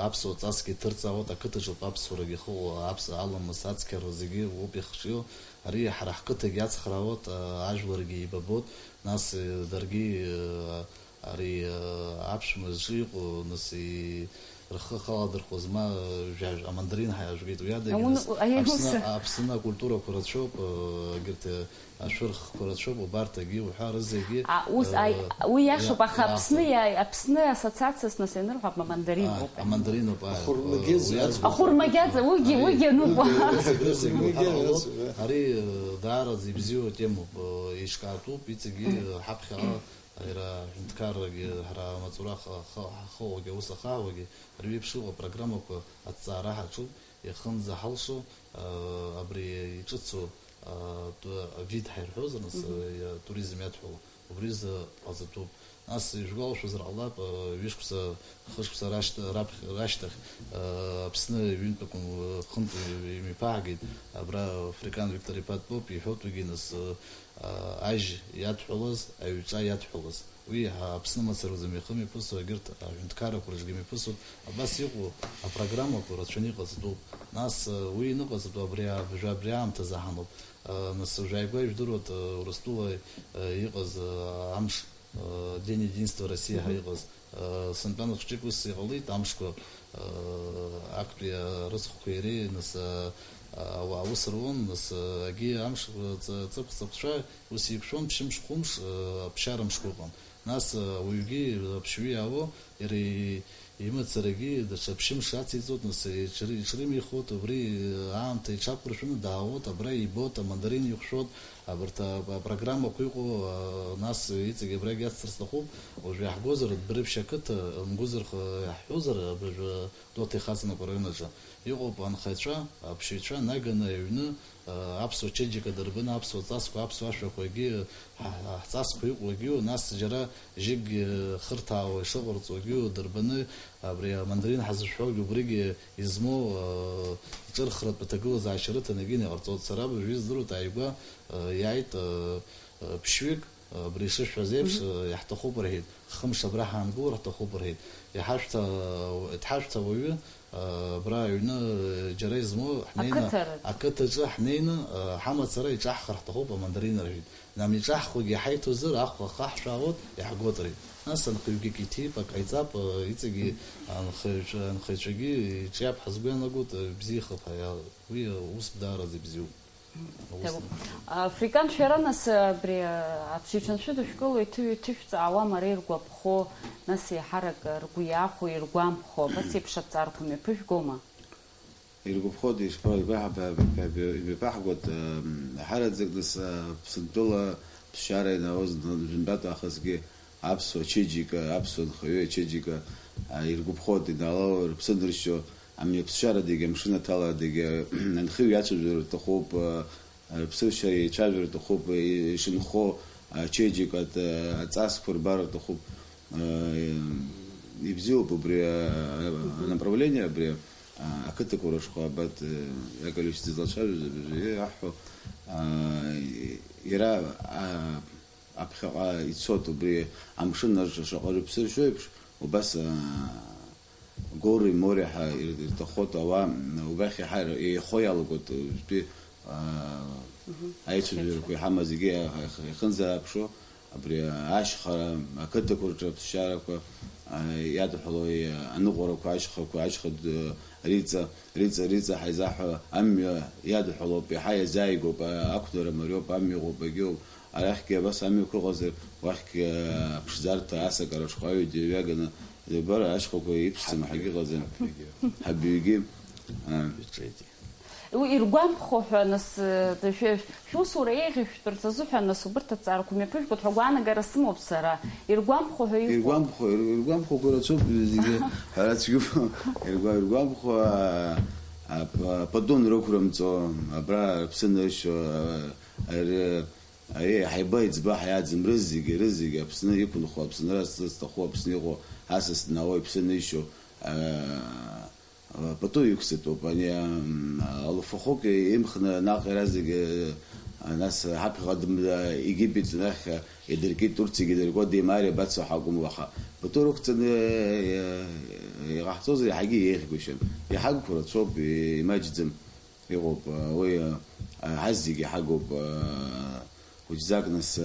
аԥсуа ҵасгьы ҭырҵаауеит, ақыҭаҿоуп аԥсуарагьы ахьыҟоу, аԥс-, аламыс ацқьара зегьы уоуп иахҿиоу, ари ҳара ҳқыҭагьы ацхраауеит, ажәларгьы еибабоит, нас, даргьы, Ари, э, аԥшәма зҿы иҟоу, нас, и-, рхы ахаладырхәуаз, ма, э, жәаҩа амандарин ҳәа иаажәгеит, уи адагьы, Ауны-, нас, аиуса. Аԥсны, Аԥсны акультурақәа рацәоуп, э, егьырҭ, э, ашәырхқәа рацәоуп, убарҭ егьи уҳәа рызегьы, А, ус, э, аи, уи иашоуп, иа-, аха Аԥсны иаахәо. Иа-, Аԥсны ассоциациас, нас, ианырҳәа, амандарин А, ауп. Амандарин ауп, ааи. Ахәырмагьы Э, уи азы. Аӡбахә. Ахәырмагьы аӡ-, уигьы, Ари, уигьы ануп. Ари, Зегьы, зегьы зегьы, ҳаралоуп. Зегьы. Ари, э, даараӡа ибзиоу атемоуп, э, еиҿкаатәуп, иҵегьы, э, ҳаԥхьаҟа Аира аҳәынҭқаррагьы ҳара амаҵура ха-, ха-, ҳахоуагьы, аус ахаауагьы, ари еиԥш иҟоу апрограммақәа аҭҵаара ҳаҿуп, иахынӡаҳалшо, а, абри иҿыцу, а, ту-, авид ҳәа ирҳәозар, нас, Мгм. а, туризм иадҳәалоу, убри рзы ҟаҵатәуп. Нас ижәгәалашәозар ҟалап, а, ҩышықәса, хышықәса рашьҭ-, раԥхь-, рашьҭахь, а, Аԥсны ҩынтә акәым, а, хынтә имҩаԥаҳгеит, абра Африкан Виктор-иԥа дтәоуп, иҳәоит уигьы, нас, а, ажь иадҳәалаз, аҩҿа иадҳәалаз. Уи Аԥсны мацара рзы мҩахымҩаԥысуа, егьырҭ аҳәынҭқаррақәа рыҿгьы мҩаԥысуеит. Абас иҟоу апрограммақәа рацәаны иҟаҵатәуп. Нас, уи аныҟаҵатәу абри абжа-, абри аамҭазы ҳамоуп. Нас уажәааигәа ижәдыруеит, Урыстәыла иҟаз амш, День единства России ҳәа Мгм. иҟаз. Сынтәа хәҷык ус иҟалеит, амшқәа, актәи арыцхәқәа иреи, нас, ауаа ус руан, нас, агьи амш, ҵыԥх-ҵыԥхцәа ус еиқәшәон, ԥшьымш-хәымш, аԥсшьара мшқәа ыҟан. Нас, ауаҩгьы, аԥшьҩы иаауа, иара и-, имацарагьы даҽа ԥшьымш ациҵоит, нас иҽры-, иҽрымихуеит, убри аамҭа иҽақәыршәаны даауеит, абра ибоит, амандарин ихәшәоит, абарҭ а-, апрограммақәа иҟоу, а, нас иҵегь абрагь иацҵар сҭахуп, уажә иаҳгозар, Дбырԥшь ақыҭа, мгәы зырх-, иаҳҳәозар, абыржәы Гәдоуҭа ихаҵанакуа араион аҿы иҟоуп анхаҩцәа, аԥсшьаҩцәа наганы аҩны, а, аԥсуа чеиџьыка дырбаны, аԥсуа ҵасқәа, аԥсуа ашәақәагьы, ҳа-, ҳҵасқәа иҟоугьы, нас џьара жьыкгьы хырҭаауа ишыҟарҵогьы дырбаны, абри амандарин ҳазышәҳәогьы убригьы измоу, а, ҿырхратә аҭагылазаашьа рыҭаны егьины иҟарҵоит. Сара абыржәы издыруеит, ааигәа, а, иааит, а, а, ԥшьҩык, Абри ишышәҳәаз еиԥш, Мгм. Иаҳҭахуп рҳәеит, хымш абра ҳаангылар ҳҭахуп рҳәеит. Иҳашәҭа-, дҳашәҭа уаҩы, абра аҩны, џьара измоу, ҳнеины, Ақыҭа рҿы. Ақыҭаҿы ҳнеины, ҳамацара иҿаҳхыр ҳҭахуп амандарин рҳәеит. Нам иҿаҳхуагьы иҳаиҭозар, ахәа ахаҳшәаауеит, иаҳгоит рҳәеит. Нас анхаҩгьы иҭип, ак ҟаиҵап, иҵегьы анхаҩцәа-, анхаҩцәагьы иҿиап ҳәа сгәы иаанагоит, бзиахап ҳәа, уи ус даараӡа ибзиоуп. Африкан шәара, нас, абри аԥсшьаҩцәа аншәыдышәкыло, иҭыҩ-иҭышәҵаауама, ара иргәаԥхо, нас, еиҳарак ргәы иахәо, иргәамԥхо, абас еиԥш аҭҵаарақәа мҩаԥыжәгома? Иргәаԥхоит, ишԥа-, ибаҳ-, ба-, ба-, ба-, имҩаԥаҳгоит, м, ҳараӡак, нас, а, Аԥсынтәыла ԥсшьара ианаоз, н-, жәантәатә аахысгьы аԥсуа чеиџьыка, аԥсуа нхаҩы ачеиџьыка, а, иргәаԥхоит, инаало рыԥсы аныршьо, амҩаԥсшьарадагьы, амшын аҭаладагьы, анхаҩы иацәажәар рҭахуп, а, Рыԥсыршьа еицәажәар рҭахуп, ишынхо ачеиџьыкатә аҵасқәа рбар рҭахуп. Ибзиоуп убри анаправление, абри ақыҭақәа рышҟа, абарҭ Иаковлевич дызлацәажәоз абыржәы иаҳҳәо, иара аԥхьаҟа ицоит, убри амшын аҿы шаҟа рыԥсыршьо еиԥш, убас гори-мори ҳәа ир-, ирҭахоит ауаа, убрахь иаҳа еихо иалагоит уажәтәи, аа, аицәажәарақәа иҳамаз зегьы иахьынӡааԥшуа, абри ашьхара, ақыҭақәа рҿы аԥсшьарақәа, аа, иадҳәалоу, аныҟәарақәа, ашьхақәа, ашьха д-, риҵа, риҵа, риҵа ҳаизаҳәа амҩа иадҳәалоуп, иаҳа иазааигәоуп, а-, ақәнара мариоуп, амҩа ыҟоуп, егьоуп. Арахьгьы абас амҩақәа ыҟазар, уахьгьы аԥшӡарҭа асакара шҟаҩ дыҩаганы, џьабара ашьхақәа иԥшӡам, ҳагьыҟаӡам. Ҳабҩагьы, аа. Уи иргәамԥхо ҳәа, нас, э, шәа-, шәусура еиӷьышәтәырц азыҳәан, нас, убырҭ аҭҵаарақәа мҩаԥыжәгоит ҳәа агәаанагара сымоуп сара. Иргәамԥхо ҳәа иҟоуп. Иргәамԥхо, ир-, иргәамԥхо гәы рацәоуп, зегьы ҳәара цәгьоуп. Иргәа-, иргәамԥхо, а, а, п-, пату анрықәрымҵо, абра рыԥсы аныршьо, а, р-, Аиеи, ҳаиба-еиҵба ҳаиааӡам, рызегьы, рызегьы Аԥсны иқәынхо, Аԥсынра зҭаху, Аԥсны иҟоу асас днаауа иԥсы анишьо, аа, пату иқәҵатәуп. Ани, ам, алуфахәык имхны наҟ иара зегьы, а, нас ҳаԥхьаҟа дым-, а, Египет нахь, а, идыркит, Турциагьы дыркуа, деимааир иабацо ҳакәым уаха. Пату рықәҵаны, а, иҟаҳҵозар иаҳагьы еиӷьгәышьам. Иҳагқәа рацәоуп, имаҷӡам. Иҟоуп, уи, ҳазегьы ҳагуп, хәыҷӡак нас,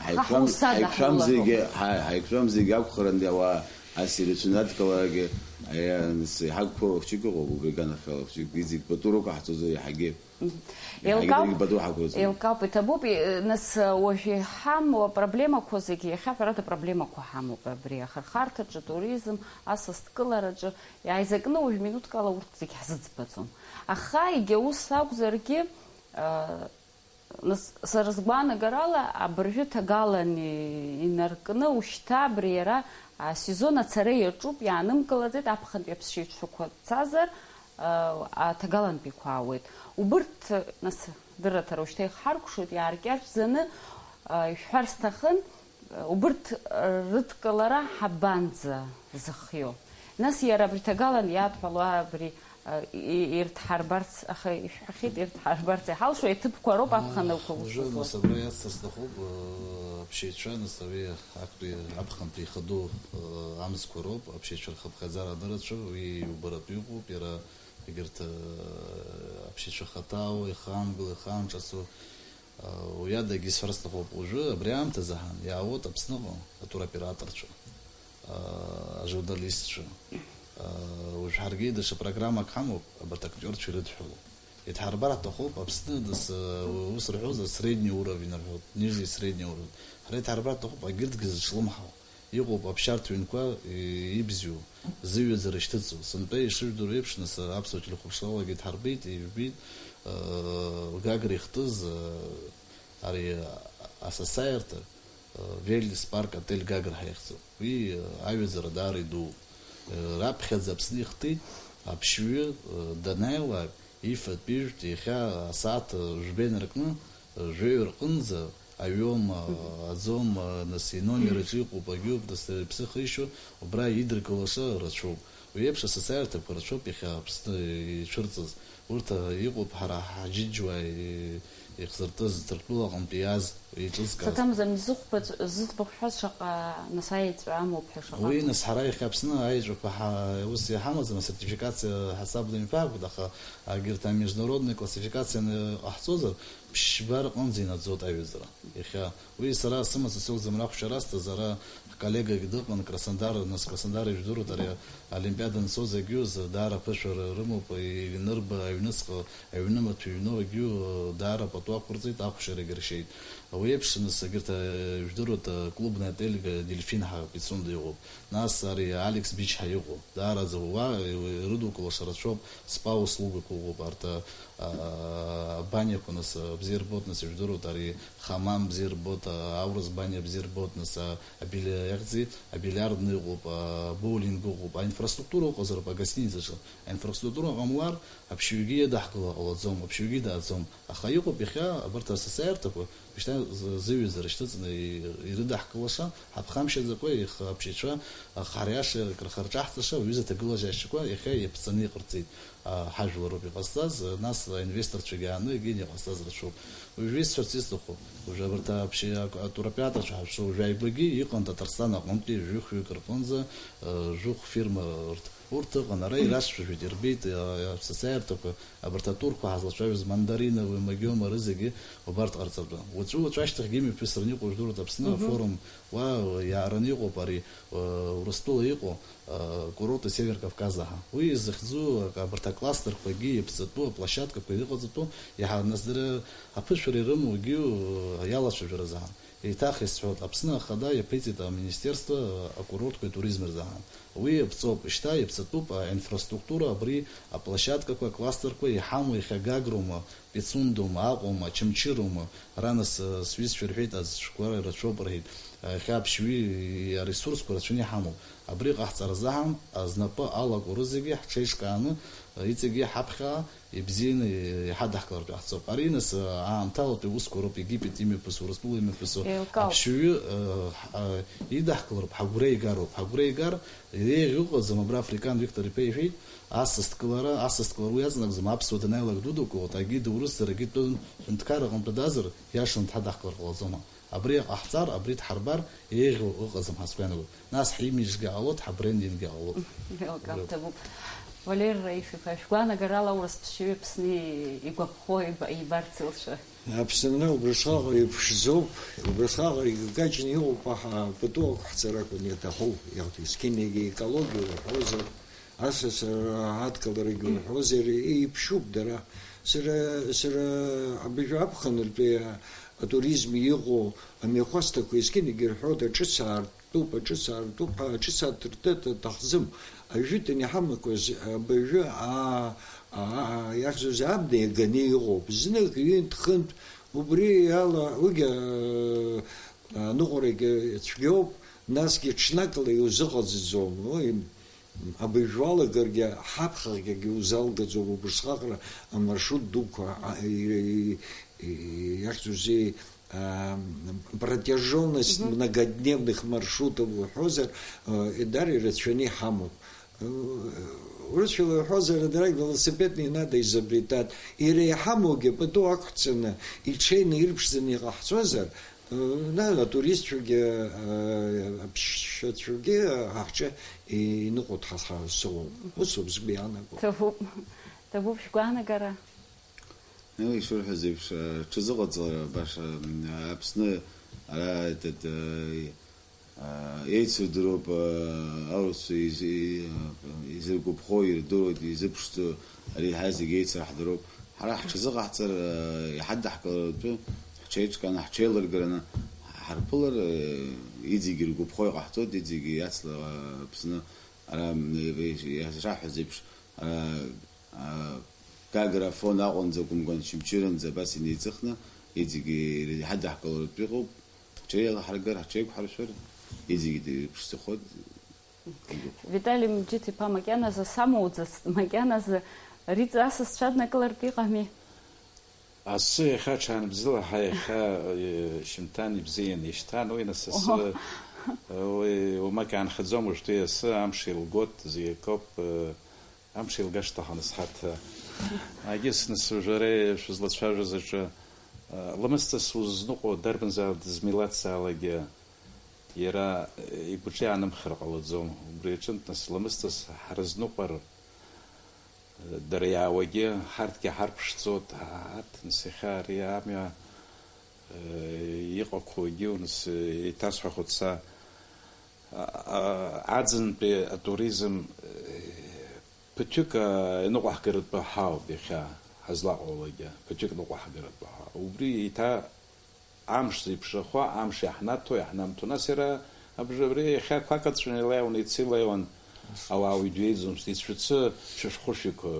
ҳаиқәшәам-, ҳаиқәшәамзаргьы, ҳа-, ҳаиқәшәамзаргьы акәхаран, ауаа ас ирацәаны адкыларагьы, нас иҳагқәоу хәҷык ыҟоуп, убри аганахьала хәҷык, иҵегь пату рықәаҳҵозар иаҳагьы, иаҳагьы еилкаауп, даргьы пату ҳақәырҵоит. Еилкаауп, иҭабуп, и-, нас, уажә иҳамоу апроблемақәа зегьы, иахьа ҳәарада апроблемақәа ҳамоуп абри ахырхарҭаҿы, туризм, асасдкылараҿы, иааизакны уажә минуҭк ала урҭ зегьы ҳзыӡбаӡом. Аха егьа ус акәзаргьы, а, нас, сара сгәаанагарала, абыржәы ҭагалан и-, инаркны ушьҭа абри иара асезон ацара иаҿуп, иаанымгылаӡеит, аԥхынтәи аԥсшьаҩцәақәа цазар, а, аҭагалантәиқәа аауеит. Убырҭ, нас, дырраҭара ушьҭа ихҳаркәшоит, иааркьаҿӡаны, а, ишәҳәар сҭахын, Убырҭ рыдкылара ҳабанӡа зыхиоу? Нас иара абри ҭагалан иадҳәалоу абри, а, и-, ирҭҳарбарц, аха ишәҳәахьеит, ирҭҳарбарц иҳалшо иҭыԥқәа роуп аԥхын ықәылшәо. Уажәы, нас, абра иацҵар сҭахуп, э, аԥсшьаҩцәа, нас, ари актәи аԥхынтәи ихадоу, э, амзқәа роуп, аԥсшьаҩцәа рхыԥхьаӡара анырацәоу, уи иубаратәы иҟоуп, иара егьырҭ, э, аԥсшьаҩцәа хаҭала ихаангыло, ихаанҿасу, Уи адагьы исҳәар сҭахуп, уажәы абри аамҭазы ҳан иаауеит Аԥсныҟа атуроператорцәа, ажурналистцәа, уажә ҳаргьы даҽа программак ҳамоуп, абарҭ актиорцәа ирыдҳәалоу. Иҭҳарбар ҳҭахуп Аԥсны, нас, ус рҳәозар, средний уровень рҳәоит, ниже средний уровень. Ҳара иҭҳарбар ҳҭахуп егьырҭгьы зыҽлымҳау. Иҟоуп аԥсшьарҭа ҩнқәа, и-, ибзиоу, зыҩаӡара шьҭыҵуа. Сынтәа ишыжәдыруа еиԥш, нас, аԥсуа телехәаԥшралагьы дҳарбеит, ижәбеит, э, Гагра ихтыз, э, ари, э, асасааирҭа, э, Велес парк отель Гагра ҳәа ихьӡуп. Уи, э, аҩаӡара даара идууп. Э, раԥхьаӡа Аԥсны ихтит, аԥшьҩы, э, данааилак, ифатә-ижәтә иахьа асааҭ, э, жәба инаркны, э, жәаҩа рҟынӡа аҩома, аӡома, нас, иномер аҿы иҟоуп, агьоуп, нас, иԥсы хишьо, убра идыркылаша рацәоуп. Уи еиԥш асасааирҭақәа рацәоуп иахьа Аԥсны ицәырҵыз. Урҭ, а, иҟоуп ҳара ҳџьынџьуаа и-, ихзыртыз, Ҭырқәтәыла аҟынтә иааз, еиҿызкааз. Саҭамзар, зыхәба-, зыӡбахә шәҳәаз шаҟа, нас, аеҵәа амоуп ҳәа шаҟа. Уи, нас, ҳара иахьа Аԥсны аеҵәақәа ҳа-, ус иҳамаӡам, асертификациа ҳасабла имҩаԥаагоит, аха, а, егьырҭ амеждународный классификацианы иҟаҳҵозар, ԥшьба рҟынӡа инаӡоит аҩаӡара. Иахьа уи сара сымаҵ сылӡам рахәшьа расҭаз, ара ҳколлегагь дыҟан, Краснодар, нас Краснодар ижәдыруеит, ари Олимпиада анцоз агьиуз даара аԥышәара рымоуп, инырба аҩныҵҟа, аҩны маҭәа иҩноу агьиу даара Дуақәырҵеит, ахәшьарагьы ршьеит. Уи еиԥш, нас, егьырҭ, э, жәдыруеит, э, клубный отель, э, Дельфин ҳәа Пицунда иҟоуп. Нас ари Алекс Бич ҳәа иҟоу. Даараӡа уа, э, ирыдукылаша рацәоуп, спа услугақәа ыҟоуп, арҭ, э, а, баниақәа, нас, э, бзиа рбоит, нас, ижәдыруеит, ари хамам бзиа рбоит, а, аурыс баниа бзиа рбоит, нас, а, абили-, иахьӡи, абильярдны ыҟоуп, а, боулинг ыҟоуп, аинфраструктура ыҟазароуп агостиницаҿы. Аинфраструктура ҟамлар, аԥшьҩгьы иадаҳкылар ҟалаӡом, аԥшьҩгьы дааӡом. Аха иҟоуп иахьа абарҭ асасааирҭақәа, шьҭа з-, зыҩаӡара шьҭыҵны и-, ирыдаҳкылаша, ҳаԥхамшьаӡакәа, ихы аԥшьацәа, ахариаша, акрыхарҿаҳҵаша, уҩыза ҭагылазаашьақәа иахьа иаԥҵаны иҟарҵеит, а, ҳажәлароуп иҟазҵаз, нас аинвесторцәагьы ааны егьин иҟазҵаз рацәоуп. Уажәы исҳәарц исҭаху, уажәы абарҭ аԥшьа-, а-, атуроператорцәа ҳазшоу, уажәы ааигәагьы иҟан Ҭаҭарсҭан аҟынтәи жәохәҩык рҟынӡа, а, жәохә фирма рҭ-, Урҭ ыҟан, ара ирацәажәеит, ирбеит, а, асасааирҭақәа, абарҭ атурқәа ҳазлацәажәоз, мандариновые, магиомары зегьы убарҭ ҟарҵатәы. Уаҵәы-уаҵәы ашьҭахьгьы имҩаԥысраны иҟоу жәдыруеит Аԥсны, мгм, афорум, уа иаараны иҟоуп ари, а, Урыстәыла иҟоу, а, курорты Север Кавказа ҳәа. Уи изыхьӡу, а, абарҭ акластерқәагьы иаԥҵатәу, аплощадкақәа иҟаҵатәу, иаҳа нас дара аԥышәара ирымоугьы, а, иалацәажәаразы ҳәа. Еиҭах исҳәоит, Аԥсны Ахада иаԥиҵеит аминистерство акурортқәеи атуризми рзаҳан. Уи иаԥҵоуп, шьҭа иаԥҵатәуп аинфраструктура, абри аплощадкақәа, акластерқәа иҳамоу иахьа Гагроума, Пицундоума, Аҟәоума, Очамчыроума, ара нас, э, сҩызцәа ирҳәеит, аӡә шәгәара ирацәоуп рҳәеит, э, иахьа аԥшьҩы аресурсқәа рацәаны иҳамоуп. Абри ҟаҳҵаразы ҳан, знапы алаку рызегьы ҳҽеиҿкааны, э, иҵегьы ҳаԥхьа ибзианы иҳадаҳкылартә иҟаҳҵоп. Ари, нас, аамҭалатәи аусқәа роуп, Египет имҩаԥысу, Урыстәыла имҩаԥысу. Еилкаауп. Аԥшьҩы, э, ҳ-, э, идаҳкылароуп, ҳагәра игароуп. Ҳагәра игар, еиӷьу ыҟаӡам, абра африкан Виктор иԥа иҳәеит, асасдкылара, асасдкылара уи аҵанакӡам, аԥсуа данааилак дудукылоит, агьи дурысзар, агьи дтәым ҳәынҭқарра аҟынтә дазар, иашаны дҳадаҳкылар ҟалаӡома? Абри ҟаҳҵар, абри дҳарбар, еиӷьу ыҟаӡам ҳәа сгәы иаанагоит. Нас ҳимиџьгьы ҟалоит, ҳабрендинггьы ҟалоит. Еилкаап, ҭабуп. Валери Раиф-иԥа, шәгәаанагарала аурыс ԥсшьаҩы Аԥсны игәаԥхо иба-, ибарц илшои? Аԥсны убрысҟаҟара иԥшӡоуп, убрысҟаҟара икакаҷны иҟоуп, аха пату ақәҳҵар акәын иаҭаху, иахьа зқьынагьы екологиа уҳәозар, асасра адкыларагьы уҳәозар, еиԥшуп дара. Сара, сара абыржәы аԥхынртәи атуризм иҟоу амҩахәасҭақәа зқьынагьы ирҳәоит, аҿыц аартуп, аҿыц аартуп ҳәа, аҿыц аартыртәы аҭахӡам. Ажәытәан иҳамақәаз абыржәы аа, аа, иахьӡыз абна иаганы иҟоуп. Знык ҩынтә-хынтә убри ала, уигьы, аа, аныҟәарагьы цәгьоуп, насгьы ҽнакала иузыҟаҵаӡом. Уи абыржәы уалагаргьы, ҳаԥхьаҟагьы иузалгаӡом убрысҟаҟара амаршрут дуқәа, а, и, и, и, иахьӡузеи, а, протяжённость многодневных маршрутов уҳәозар, а, дара ирацәаны иҳамоуп. Урысшәала иҳәозар, дара велосипед не надо изобретать. Иара иҳамоугьы пату ақәҵаны, иҽеины ирԥшӡаны иҟаҳҵозар, э, на, атуристцәагьы, э, аԥсшьацәагьы ҳаҳҿы иныҟәоит ҳа, ҳа, сыҟоуп. Усоуп сгәы иаанаго. Ҭабуп, ҭабуп шәгәаанагара. Ишырҳәаз еиԥш, э, ҽазыҟаҵара баша, м, Аԥсны ара, этот, э, Еицырдыруп, аурысцәа изы-, изыргәаԥхо ирдыруеит, изыԥшӡо, ари ҳара зегьы еицырҳдыруп. Ҳара ҳҽазыҟаҳҵар, иҳадаҳкылартәы ҳҽеиҿкааны, ҳҽеилыргараны ҳарԥылар, иҵегьы иргәаԥхо иҟаҳҵоит, иҵегьы иацлар Аԥсны, ара, м, ишаҳҳәаз еиԥш, ара, а, Гагра Афон Аҟәанӡа, Гәымгәан Очамчыранӡа абас инеиҵыхны, иҵегьы иҳадаҳкылартә иҟоуп. Ҳҽеилаҳаргар, ҳҽеиқәҳаршәар, иҵегьы дыԥшӡахоит. Витали Мџьыҭ-иԥа, макьаназы самоуӡацт, макьаназы риҵа асасцәа аднакылартә иҟами? Асы иахьа аҽаанбзылаҳа, иахьа, э, шьымҭан ибзиан ишьҭан, уи нас асы, Оҳо. Э, уи уамак иаанхаӡом, уажәтәи асы амш еилгоит, зегь акоуп, э, Амш еилгашт аҳаныс ҳарҭ, агьыс нас уажәы ара шәызлацәажәоз аҿы, ламысҵас узныҟәо дарбанзаалак дызмилаҭзаалакгьы иара игәаҿы иаанымхар ҟалаӡом. Убри аҿынтә нас ламысҵас ҳрызныҟәар, дара иаауагьы, ҳарҭгьы ҳарԥшӡоит, ҳарҭ нас иахьа ари амҩа иҟақәоугьы, нас еиҭасҳәахуеит са, аӡынтәи атуризм Ԥыҭҩык, а, иныҟәаҳгаратәы ҳауп иахьа. ҳазлаҟоулагьы, ԥыҭҩык ныҟәаҳгаратәы ҳәа. Убри еиҭа амш зеиԥшрахо, амш иаҳнаҭо, иаҳнамҭо. Нас иара абжа-, абри иахьа қәак аҵәҵәаны илеиуан, иацы илеиуан, ауаа уаҩ дҩеиӡомызт, ицәацы шәышәхәышәҩык, э,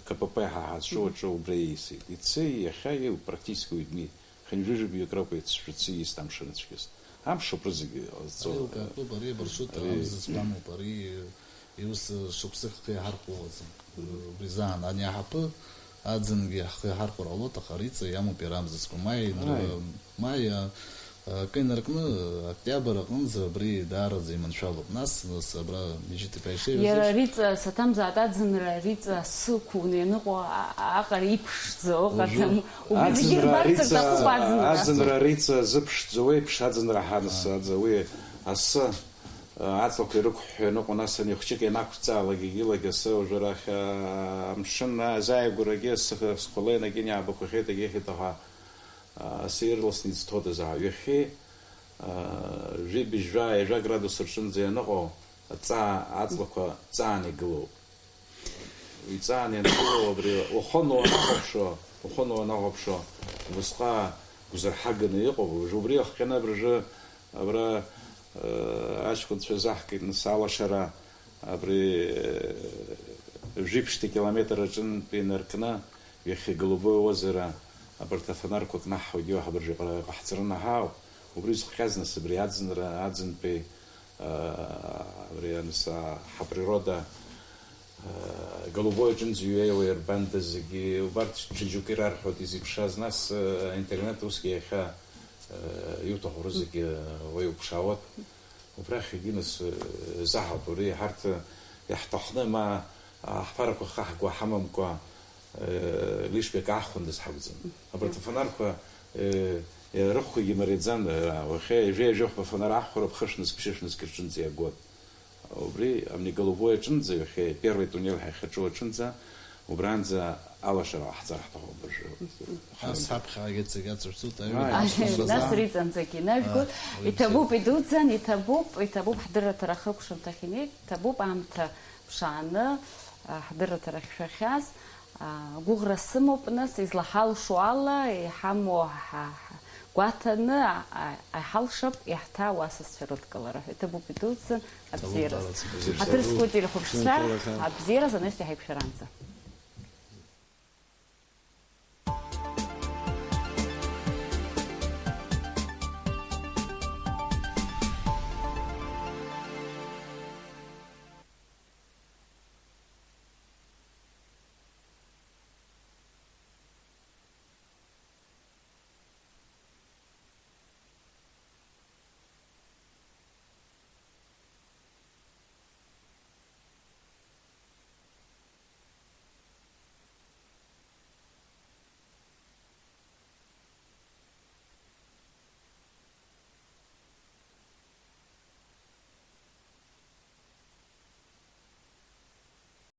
К П П ҳа ҳазҿу аҿы убра ииасит. Иацы, иахьа, иу-, практически уаҩ дми-, хынҩажәи жәаҩык ракәу иацы шәацы иист амшын ацәгьаз. Амш ауп рызегьы ҟазҵо. Ари лкаартуп, ари абаршрут, ари амза зқәам ауп, ари иус шықәсык хы иаҳархәо ыҟаӡам. Убри азаан ани аҳаԥы аӡынгьы ҳхы иаҳархәар ҟалоит, аха ари ҵа иамоуп иара амза зқәам. Маи, Ааи. Маи, а, акы инаркны, октиабр аҟынӡа абри даараӡа иманшәалоуп. Нас, нас абра Мижит-иԥа ишеиҳәаз Иара еиԥш, ари ҵа, саҭамзааит, аӡынра ари ҵа асы ықәны ианыҟоу а-, аҟара иԥшӡоу ыҟаӡам. Уажәы Убри зегьы аӡынра рбарц ари ҵа, рҭахуп аӡынра. Аӡынра ари ҵа зыԥшӡоу еиԥш аӡынра ҳаныс Ааи. Аӡа уи асы, а, аҵлақәа ирықәҳәҳәо ианыҟоу, нас ани хәҷык ианақәҵаалак егьилагьы асы уажәы арахь, а, амшын азааигәарагьы асы, схәылеинагьы иаабақәахьеит, егьихьеит аха, а, асы ирласны изҭодаз ааҩыхьи, а, жәибжь жәаа ҩажәа градус рҿынӡа ианыҟоу аҵаа, аҵлақәа ҵааны игылоуп. Иҵаан ианцәыуо абри, ухы уанахәаԥшуа, ухы уанахәаԥшуа, убасҟак гәазырҳаганы иҟоуп. Уажәы убри иахҟьаны абыржәы абра, э, аҷкәынцәа заҳкит, нас, алашара абри, э, жәиԥшьтәи километр аҿынтә инаркны, ҩахьа Голубое озеро, абарҭ афонарқәа кнаҳҳауагьы уаҳа абыржәы иҟа-, иҟаҳҵараны ҳаауп. Убри зыхҟьаз, нас, абри аӡынра, аӡынтәи Абри анса, ҳаприрода, Голубое аҿынӡа иҩеиуа ирбандаз зегьы, убарҭ ҽа џьоукы ирарҳәоит изеиԥшраз, нас, аинтернет усгьы иахьа, иуҭаху рызегьы уеиуԥшаауеит. Убрахь егьи нас, заҳауп, абри ҳарҭ иаҳҭахны, ма, ҳԥарақәа хаҳкуа ҳамамкәа, Э, лишь бек аахәындаз ҳакәӡам. Абарҭ афонарқәа, э, э, рыхәгьы мариаӡам, э, уахьа ҩажәи ҩажәи хәба афонар аахәара ԥхышә нызқь, ԥшьышә нызқь рҿынӡа иагоит. Убри, амни Голубое аҿынӡа, иахьа первый туннель ҳахьаҿу аҿынӡа, убранӡа алашара ҟаҳҵар ҳҭахуп абыржәы. Ас ҳаԥхьаҟагьы ҵегь ацәырҵуеит, аҩыда Ааи. Ҳаԥшәымра Нас заан. Риҵанӡагьы инажәгоит. Аа, уи Иҭабуп, бзиа. Идуӡӡан, иҭабуп, иҭабуп ҳдырраҭара ахықәшамҭахь инеит, иҭабуп аамҭа ԥшааны, а, ҳдырраҭарахь шәахьаз, а, гәыӷра сымоуп, нас, излаҳалшо ала, иҳамоу ҳа-, ҳа-, гәаҭаны, а, а, иҳалшап, иаҳҭаау асасцәа рыдкылара ҳәа. Иҭабуп идуӡӡан, абзиараз. Иҭабуп, Ҳаҭыр зқәу ателехәаԥшцәа, Шәынтәалахьан. Абзиараз, анаҩстәи ҳаиқәшәаранӡа.